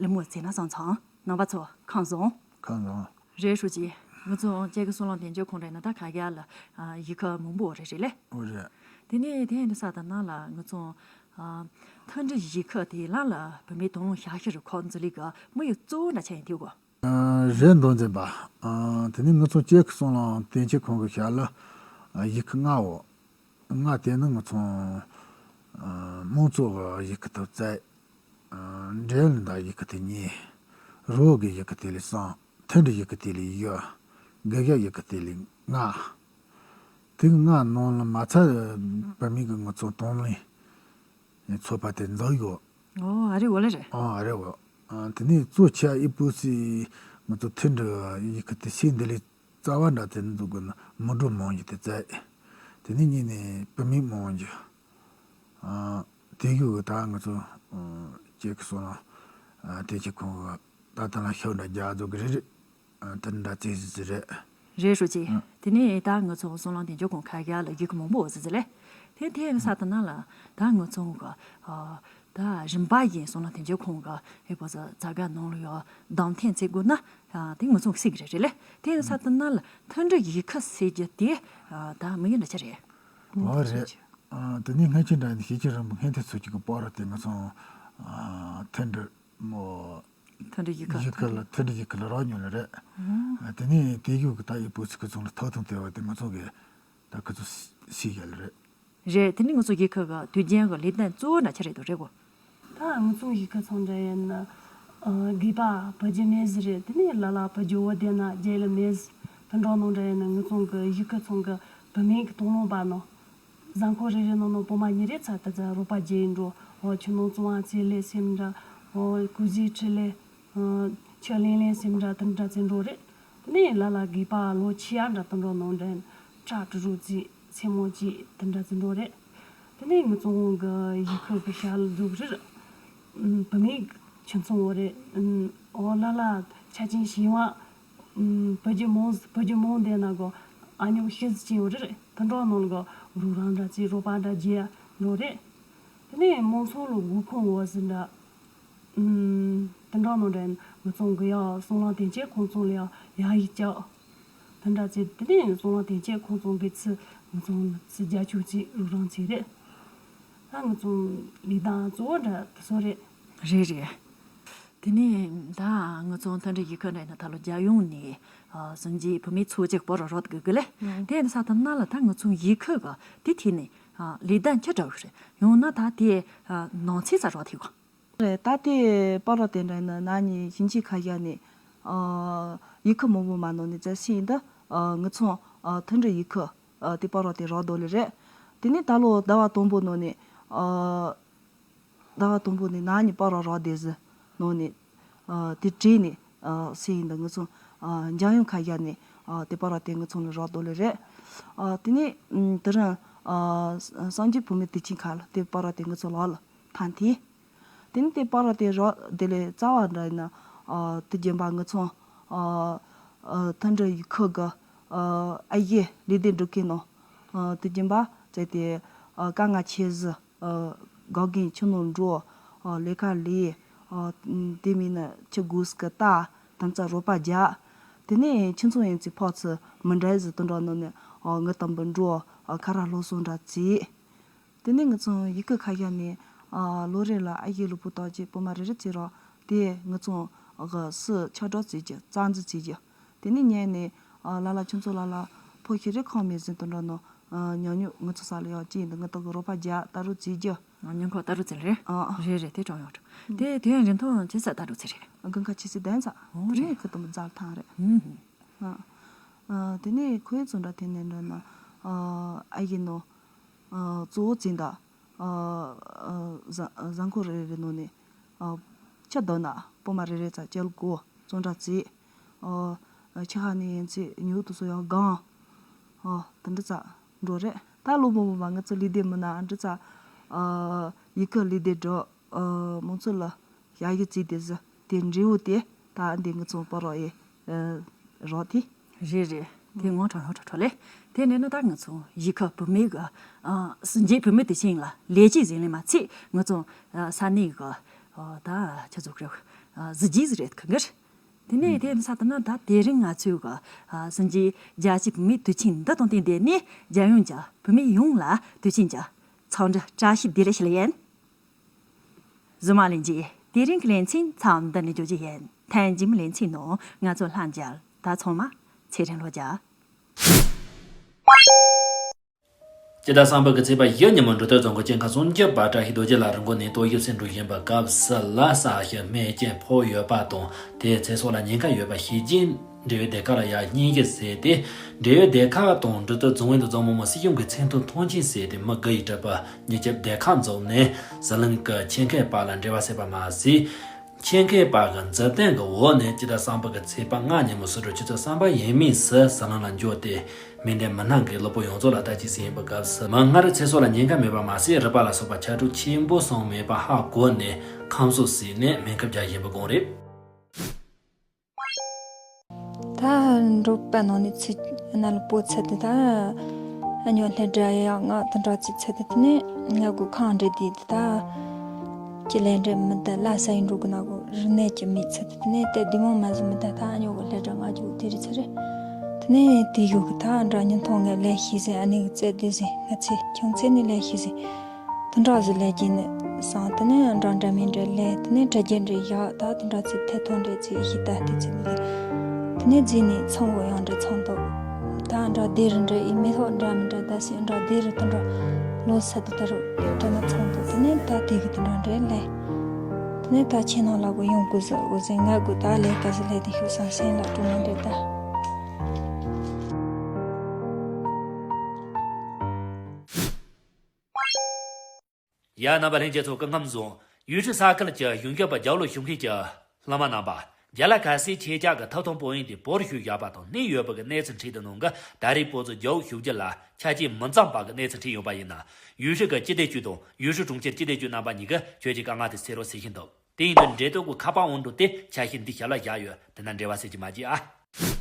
གླེང་མོལ་བྱས་ན་བསམ་སོང་། རྣམ་པ་ཚོ་ཁམས་བཟང་། ཁམས་བཟང་། རེད། ཧྲུའུ་ཅི། ང་ཚོ་སྐྱེ་རྒུ་བསོད་ནམས་དོན་གཅོད་ཁང་རེད་ན་ད་ག་རྒྱ་ལ་ཡུལ་ཁག་མང་པོ་རེད། རེད་ལེ། ཨོ་རེད། དེ་ནས་དེ་ཡིན་དུས་ས་དང་ནང་ལ་ང་ཚོ་ཨ་མཐུན་སྒྲིལ་ཡིག་ཁག་དེ་ལ་ལ་བུད་མེད་དོན་སློང་ཤར་ཤར་ཁོག་འཛུལ་ལས་ཀ་དམིགས་ཡུལ་གཙོ་བོ་འདྲ་ཆགས་ཡིན་དུས་གོ། ཨ་རེད་མདོ་འཛིན་པ། ཨ་དེ་ནས་ང་ཚོ་སྐྱེ་ཁུ་སོང་ལ་བསྟན་ཆེད་ཁོང་གི་ཞལ་ལ་ཨ་ཡིག་ཁུ་ལྔའོ། ལྔ་དེ་ནི་ང་ཚོ་ཨ་མང་གཙོ་གི་ཡིག་ཁུ་དུ་བཙལ། ཨ་འབྲེལ་ཡོད་ལ་འདའ་ཡི་གེ་དེ་གཉིས། རི་བོ་གི་ཡི་གེ་དེ་ལས་གསུམ། མཐུན་སྒྲིལ་ཡི་གེ་དེ་ལས་ཡི། དགེ་རྒྱ་ཡི་གེ་དེ་ལས་ལྔ། དེ་གི་ལྔ་ནང་ལ་མ་ཚད་བུད་མེད་ཀྱི་ང་ཚོ་དོན་གླེང་ཚོགས་པ་དེ་འཛུགས་ཡོད། ཨོ་ཨ་རེ་འོ་ལེ་རེད། ཨོ་ཨ་རེ་འོ། ཨ་དེ་ནས་གཙོ་ཆེ་ཨི་པུ་སི་ང་ཚོ་མཐུན་སྒྲིལ་ཡི་གེ་དེ་ཤེས་འདི་ལས་རྩ་བ་འདྲ་དེ་འདུག་གི་ན་མི་འགྲོ་མང་ཡི་དེ་བཙལ། དེ་ནས་གཉིས་ནས་བུད་མེད་མང་ཡི། ཨ་དེ་གི་ད་ང་ཚོ་ཨ་ཅེ་ཁི་སོང་ལ་ཨ་དེ་ཅི་ཁོང་གི་ད་ད་ལ་ཤོག་འདྲ་རྒྱག་རྫོགས་གི་རེད་རེད། ཨ་དེ་འདྲ་ཙི་ཙི་ཙི་རེད། རེད་ཧྲུའུ་ཅི། ཨ་དེ་ནས་ད་ང་ཚོ་སོང་ལ་དེ་འཇོག་གོང་ཁ་རྒྱ་ལ་ཡི་གེ་མང་པོ་ཙི་ཙི་ལེ། དེ་དེ་ས་ད་ན་ལ་ད་ང་ཚོ་གི་ཨ་ད་རིམ་པ་ཡིན་སོང་ལ་དེ་འཇོག་གོང་གི་ཧེ་པོ་ཙི་ཙ་ག་ནང་ལ་ཡོད་གདམ་འཐེན་བྱེད་དགོས་ན་ཨ་དེ་ང་ཚོ་གི་སྲིད་གི་རེད་རེད་ལེ། དེ་ས་ད་ན་ལ་མཐུན་སྒྲིལ་ཡིག་ཁུ་ཟེར་རྒྱུ་དེ་ཨ་ད་མི་ཡོད་འདྲ་ཆ་རེད། ཨོ་རེད། ཨ་དེ་ནས་སྔོན་ཆད་འདྲ་ནས་ཤེས་ཀྱི་རིང་པོ་སྔོན་དེ་ཚོ་གཅིག་གི་པར་དེ་ང་ཚོ་ཨ་མཐུན་སྒྲིལ་མོ་མཐུན་སྒྲིལ་ཡིག་ཁ་ཡིག་ཁ་ལ་མཐུན་སྒྲིལ་ཡིག་ཁ་ལ་རག་མྱོང་ལ་རེད། ཨ་དེ་ནས་དེ་ཡུག་གི་ད་ཡི་པོ་ཚིག་གི་ཚོང་ལ་ཐོག་ཐང་དེ་བ་དེ་ང་ཚོ་གི་ད་ཁུ་ཚོ་སི་ཡ་ལ་རེད། རེད། དེ་ནི་ང་ཚོ་ཡིག་ཁ་གི་དུས་རྒྱུན་གི་ལས་དོན་གཙོ་བོ་འདྲ་ཆ་རེད་དོ་རེད་གོ། ད་ང་ཚོ་ཡི་གེ་ཚང་འདྲ་ཡིན་ན། ཨ་དགོས་པ་བུ་རྒྱུད་མེད་ཟེར་རེད། དེ་ནས་ལ་ལ་བུ་རྒྱུད་བོ་དེ་ན་རྒྱལ་ལ་མེད་ཟེར། དུད་འགྲོ་ནང་འདྲ་ཡིན་ན་ང་ཚོ་གི་ཡི་གེ་ཚང་གི་བུད་མེད་གི་དང་བླངས་པ་ནང་། གཟའ་འཁོར་རེ་རེ་ནང་ནང་བུ་མ་ཉིན་རེ་ཚ་ད་ཚ་རོགས་པ་རྒྱག་ཡིན་འགྲོ། འོ་ཆུ་ནང་བཙོང་བ་ཚེ་ལས་སེམས་འདྲ། འོ་ཀུ་ཟི་ཁྲི་ལས། ཨ་ཆུ་ལེན་ལེན་སེམས་འདྲ་དུད་འགྲོ་ཚེ་འགྲོ་རེད། དེ་ནས་ལ་ལ་དགོས་པ་ལོ་ཆེ་ཡ་འདྲ་དུད་འགྲོ་ནང་འདྲ་ཁྲ་ཀྲུ་རུ་ཙི། སེན་མོ་གཅིག་དེ་འདྲ་ཚོ་འགྲོ་རེད། དེ་ནས་ངི་ཚོ་གི་ཡི་གེ་གི་ཞལ་འཛུགས་རེད། ཨུམ་བུད་མེད་ཁྱིམ་ཚང་བོ་རེད། ཨུམ་འོ་ལ་ལ་ཆ་ཅན་ཞིང་བ། ཨུམ་བུ་རྒྱུད་མང་བུ་རྒྱུད་མང་དེ་ན་གོ་ཨ་ཉོ་ཤི་ཟི་ཅན་བོ་རེད། དེ་འགྲོ་ནང་གོ་རུ་རང་འདྲ་ཚེ་རོགས་པ་འདྲ་རྒྱས་འགྲོ་རེད། དེ་ནས་མང་ཚོགས་ལ་དགོས་མཁོ་བོ་ཟི་འདྲ། ཨུམ། དེ་འདྲ་ནང་འདྲ་ཡིན་ང་ཚོ་གི་ཡ་སོང་ལང་དེ་ཅེ་ཁོང་ཚོ་ལ་ཡ་ཡ་ཡིག་ཅག་དེ་འདྲ་ཚེ་དེ་ནས་སོང་ལང་དེ་ཅེ་ཁོང་ཚོ་གི་ཚི་ང་ཚོ་ཚི་རྒྱ་ཆུ་ཚི་རུ་རང་ཚི་རེད། ད་ང་ཚོ་ལི་དང་གཙོ་བོ་འདྲ་དེ་ཚོ་རེད། རེད་རེད། དེ་ནས་ད་ང་ཚོ་མཐའ་འབྲེལ་ཡིག་ཁ་འདྲ་ཡིན་ན་ད་ལོ་རྒྱལ་ཡོངས་ནས་ཨ་གཟི་བརྗིད་བུད་མེད་ཚོགས་ཆེན་པོ་ར་རོགས་དགོས་གི་ལེ། ཨང་། དེ་ཡིན་ས་ད་ན་ལ་ད་ང་ཚོ་ཡིག་ཁ་གི་དེ་ཐད་ནས་ཨ་ལས་དོན་ཅི་འདྲ་བོ་རེད་ཡོང་ན་ད་དེ་ཨ་ནང་ཚིག་ས་རོགས་ཐིག་གོ། རེད། ད་ལྟའི་པར་རོ་དེ་འདྲ་ནི་ན་ནི་ཞིང་ཆེན་ཁ་ཤས་ནས་ཨ་ཡིག་ཁུ་མང་པོ་མ་ནོར་ནས་བཙལ་ཤེས་ཡིན་ད་ཨ་ངི་ཚོ་ཨ་མཐུན་སྒྲིལ་ཡིག་ཁུ་ཨ་དེ་པར་རོ་དེ་རག་འདུག་ལེ་རེད། དེ་ནས་ད་ལོ་ཟླ་བ་དང་པོ་ནང་ནས་ཨ་ཟླ་བ་དང་པོ་ནས་ན་ནི་པར་རོ་རག་བསྡད་ཟི་ནང་ནས་ཨ་དེ་བྲིས་ནས་ཨ་ཤེས་ཡིན་ད་ངི་ཚོ་ཨ་འཇམ་དབྱངས་ཁ་ཤས་ནས་ཨ་དེ་པར་རོ་དེ་ངི་ཚོ་ལ་རག་འདུག་ལེ་རེད། ཨ་དེ་ནས་ཨ་དེ་རིང་ཨ་སངས་རྒྱས་བུད་མེད་དུས་ཆེན་ཁ་ལ་དེ་པར་རོ་དེ་ངི་ཚོ་ལག་ལ་ཐང་དེ། དེ་ནས་དེ་པར་རོ་དེ་རོ་དེ་ལས་རྩ་བ་འདྲ་ཡིན་ན་ཨ་དུས་རྒྱུན་པ་ངི་ཚོ་ཨ་ཨ་མཐུན་སྒྲིལ་ཡིག་ཁུ་གི་ཨ་ཨ་ཡེ་ལས་དེ་འགྲུབ་མཁན་ནོ། ཨ་དུས་རྒྱུན་པ་བྱས་ཏེ་ཨ་དཀའ་ངལ་ཆེ་ཟི་ཨ་དགའ་རྒན་ཆུ་ནང་འགྲོ། ཨ་ལས་ཀ་ལས། ཨ་དེ་མིན་ན་ཆུ་གོས་སི་གི་ལྟ་དམ་ཚ་རོགས་པ་རྒྱག་དེ་ནས་ཁྱིམ་ཚང་ཡིན་ཚེ་ཕོག་ཚི་མི་འདྲ་ཟི་དུད་འགྲོ་ནང་ནས་ཨ་ངི་དམ་པོ་འགྲོ། ཨ་ཁ་ར་ལྷོ་སོང་འདྲ་ཚི། དེ་ནས་ངི་ཚོ་ཡི་གེ་ཁ་ཤས་ནས་ཨ་ལོ་རེ་ལ་ཨ་ཡེ་ལུ་པུ་ཏོག་ཅིག་པུ་མ་རེ་རེ་བྱེད་རོགས། དེ་ངི་ཚོ་གི་སུ་ཆ་འགྲོ་བྱེད་རྒྱུ་རྩ་འཛུགས་བྱེད་རྒྱུ། དེ་ནས་ཉལ་ནས་ཨ་ལ་ལ་ཁྱོད་ཚོ་ལ་ལ་ཕོ་ཤི་རེ་ཁང་མེད་ཟིན་དུ་འགྲོ་ནོ། ཨ་ཉོ་ཉོ་ངི་ཚོ་ས་ལ་ཡང་ཅི་ཡིན་འདུག་ངི་ཏོག་གི་རོགས་པ་རྒྱག་ལྟ་རུ་བྱེད་རྒྱུ། ཨ་ཉོ་ཁོ་ལྟ་རུ་བྱེད་རེད། ཨ་རེད་རེད་དེ་གྲོང་ཡོང་འགྲོ། དེ་དེ་ཡང་རིན་ཐང་ཇི་ཙམ་ལྟ་རུ་བྱེད་རེད། དགུན་ཁ་ཆི་སི་ལྡན་ཚ། ཨོ་དེ་རེད། ནས་ཁི་ཏོ་མི་ཛར་ཐང་རེད། ཨུམ། ཨ་ཨ་དེ་ནས་ཁོའི་བཙོན་འདྲ་དེ་ནས་འདྲ་ན་ཨ་ཨ་ཡིན་ནོ། ཨ་གཙོ་བོ་བཙན་ད། ཨ་ཨ་གཟའ་གཟའ་འཁོར་རེ་རེ་ནང་ནས་ཨ་ཆ་དོ་ན་པོ་མ་རེ་རེ་ཙ་ཅལ་གོ་བཙོན་འདྲ་བཙས། ཨ་ཆ་ཧ་ནས་ཡན་ཚེ་ཉུ་དུ་སོ་ཡང་གང་། ཨ་དེ་འདྲ་ཙ་འགྲོ་རེད། ད་ལོ་མོ་མོ་མ་ང་ཚོ་ལི་དེ་མི་ན་འདྲ་ཙ། ཨ་ཡི་གེ་ལི་དེ་འགྲོ། ཨ་མང་ཚོགས་ལ་ཞ་ཡི་རྩིས་དེ་ཟི་དེ་འབྲས་བུ་དེ་ད་འདི་ངི་ཚོ་པ་རོ་ཡི་ཨ་རོ་དེ། རེད་རེད། དེ་ངོ་ཁྲ་ངོ་ཁྲ་ཁྲ་ལེ། དེ་ནས་ནི་ད་ང་ཚོ་ཡི་གེ་བུད་མེད་གི་ཨ་སྲིད་འཇིགས་བུད་མེད་དེ་ཤིང་ལ་ལས་བྱེད་ཟིན་ལེ་མ་ཚིག་ང་ཚོ་ཨ་ས་གནས་གི་ཨ་ད་ཆ་ཚོགས་རེད། ཨ་གཟི་བརྗིད་ཟི་རེད་གང་གི་རེད། དེ་ནས་དེ་ཡིན་ས་ལྟར་ན་ད་དེ་རིང་ང་ཚོའི་གི་ཨ་སྲིད་འཛིན་རྒྱལ་སྤྱིའི་བུད་མེད་དུས་ཆེན་འདི་དང་བསྟུན་ཏེ་ནས་རྒྱལ་ཡོངས་ཀྱི་བུད་མེད་ཡོངས་ལ་དུས་ཆེན་གྱི་འཚམས་འདྲི་བཀྲ་ཤིས་བདེ་ལེགས་ཞུ་ལེ་ཡིན། གཟིགས་མོ་བ་ལྷན་རྒྱས། དེ་རིང་གི་ལེ་ཚན་མཚམས་འདི་ནས་འཇོག་རྒྱུ་ཡིན། ཐེངས་རྗེས་མའི་ལེ་ཚན་ནང་ང་ཚོ་ལྷན་རྒྱས་ད་ཚང་མ་ཚེ་རིང་ལོ་བརྒྱ། སྤྱི་ཟླ་གསུམ་པ་གི་ཚེས་པ་བཞི་ཉིན་མོ་འབྲི་སྟོད་རྫོང་གི་སྐྱེ་ཁམས་སྲུང་སྐྱོབ་པ་བཀྲ་ཤིས་རྡོ་རྗེ་ལགས་རི་མགོ་ནས་ཏོག་དབྱིབས་སེ་འབྲུ་བཞིན་པ་སྐབས་སུ་ལ་ས་གཞི་རྨས་སྐྱོན་ཕོག་ཡོད་པ་དང་། དེའི་ཚེ་སྲོག་ལ་ཉེན་ཁ་ཡོད་པ་ཤེས་རྗེས། འབྲེལ་ཡོད་སྡེ་ཁག་ལ་ཡང་སྙན་ཞུ་བྱས་ཏེ། འབྲེལ་ཡོད་སྡེ་ཁག་དང་འབྲི་སྟོད་རྫོང་ཨུད་དང་རྫོང་མི་མང་སྲིད་གཞུང་གི་མཚན་ཐོ་མཐོང་ཆེན་བྱས་ཏེ། མི་དགུ་ཡིས་གྲུབ་པའི་ཉེན་སྐྱོབ་སྡེ་ཁག་འཛོམས་ནས་ཟི་ལིང་གི་ཆེད་མཁས་པ་ལ་འབྲེལ་བ་བྱས་པ་མ་ཟད། ཆེད་མཁས་པ་གི་མཛུབ་སྟོན་གྱི་འོག་ནས་སྤྱི་ཟླ་གསུམ་པ་གི་ཚེས་པ་ལྔ་ཉིན་མོ་ཕྱི་དྲོ་ཆུ་ཚོད་གསུམ་པ་ཡས་མས་སུ་ཟི་ལིང་ལ་འབྱོར་ཏེ། མི་སྡེ་མི་སྣ་གི་སློབ་ཕྲུག་ཡོངས་རྫོགས་ལ་བརྟག་དཔྱད་བྱེད་པའི་སྐབས་སུ། མི་སྔར་ཚེ་སྲོག་ལ་ཉེན་ཁ་མེད་པ་མ་ཟད། རུས་པ་ལ་སོགས་པ་ཆག་འགྲོ་ཆེན་པོ་སོང་མེད་པ་ཧ་གོ་ནས་ཁམས་གསོ་བྱས་ནས་སྨན་ཁབ་རྒྱག་བཞིན་པའི་སྒང་རེད། ད་འབྲོག་པ་ནང་ནས་ཚུར་གནས་ལ་སྤོ་ཚར་དུས། ད་ཨ་ཉོ་སླེབས་འདྲ་ཡག་ང་དེ་འདྲ་ཚོ་ཚར་དུས། དེ་ནས་ང་གི་ཁང་འདྲེ་དེ་ད་ཀྱི་ལས་འདྲེ་མི་ད་ལ་ས་ཡིན་འགྲོ་གི་ན་གོ་རི་ནས་ཀྱི་མི་ཚར་དུས། དེ་ནས་དེ་བདེ་མོ་མ་ཟིན་མི་ད་ད་ཨ་ཉོ་གི་སླེབས་འདྲ་ང་རྒྱུག་དེ་རི་ཚར་རེད། དེ་ནས་དེ་ཡོད་གི་ད་འདྲ་ཉིན་ཐོང་ངས་ལས་ཤེས་ཟིན། ཨ་ནེ་གི་རྩེ་དེ་ཟིན། ང་ཚེ་ཁྱོད་ཚེ་ནས་ལས་ཤེས་ཟིན། དེ་འདྲ་ཟིག་ལས་ཀྱིན་སང་དེ་ནས་འདྲ་འདྲ་མིན་འདྲ་ལས། དེ་ནས་དྲ་རྒྱ་འདྲ་ཡག་ད་དེ་འདྲ་ཚིག་ཐད་ཐོག་འདྲ་ཚིག་ཞིག་ད་དེ་ཚིག་མི་དེ་ནས་རྗེས་ནས་ཚང་བོ་ཡང་འདྲ་ཚང་འདུག་ད་འདྲ་དེ་རུ་འདྲ་ཡི་མེ་ཐོག་འདྲ་མི་འདྲ་ད་སི་འདྲ་དེ་རུ་དེ་འདྲ་ལོ་ས་དེ་ད་རུ་འདྲ་མ་ཚང་འདུག་དེ་ནས་ད་དེ་གི་དེ་འདྲ་འདྲ་ལས། དེ་ནས་ད་ཁྱེད་ནང་ལ་གོ་ཡོང་གི་ཟིག་འོ་ཟིག་ང་གོ་ད་ལས་ཀ་ཟིག་ལས་དེ་ཤུགས་སང་སེང་ལ་ཀྲུང་མ་འདྲ་ད། ཡ། རྣམ་པ་ལྷན་རྒྱས་ཚོ་སྐུ་ཁམས་བཟང་། ཡུལ་ཤུལ་ས་ཁུལ་གྱི་གཞུང་སྐྱོང་བ་རྒྱབ་ལོགས་ཞུགས་མཁན་གྱི་བླ་མ་རྣམ་པ། རྒྱ་ལ་ཁ་སའི་ཆེད་བཅར་གྱི་ཐོབ་ཐང་པོ་ཡིན་ཏེ་བོར་ཞུགས་བཞག་པ་དང་གནས་ཡོད་པ་གི་གནས་ཚུལ་འཁྲིད་དེ་ནང་གི་ད་རེས་པོ་ཚོ་རྒྱ་བོད་ཞུགས་རྒྱུ་ལ་ཆ་རྐྱེན་མི་འཛོམས་པ་གི་གནས་ཚུལ་འཁྲིད་ཡོད་པ་ཡིན་ན། ཡུལ་ཤུལ་གྱི་སྤྱི་བདེ་ཅུས་དང་ཡུལ་ཤུལ་གྲོང་ཁྱེར་སྤྱི་བདེ་ཅུས་རྣམ་པ་གཉིས་ཀྱིས་ཁྱོད་ཀྱི་དཀའ་ངལ་དེ་སེལ་རོགས་ཟེར་བཞིན་འདུག་དེ་ཡིན་དུས་འབྲེལ་གཏུག་གི་ཁ་པར་འོང་འགྲོ་དེ་ཆ་ཤས་འདི་ཞབས་ལ་བཞག་ཡོད། དེ་ན་འབྲེལ་བ་ཟེར་གྱི་མ་བརྗེད་ཨ།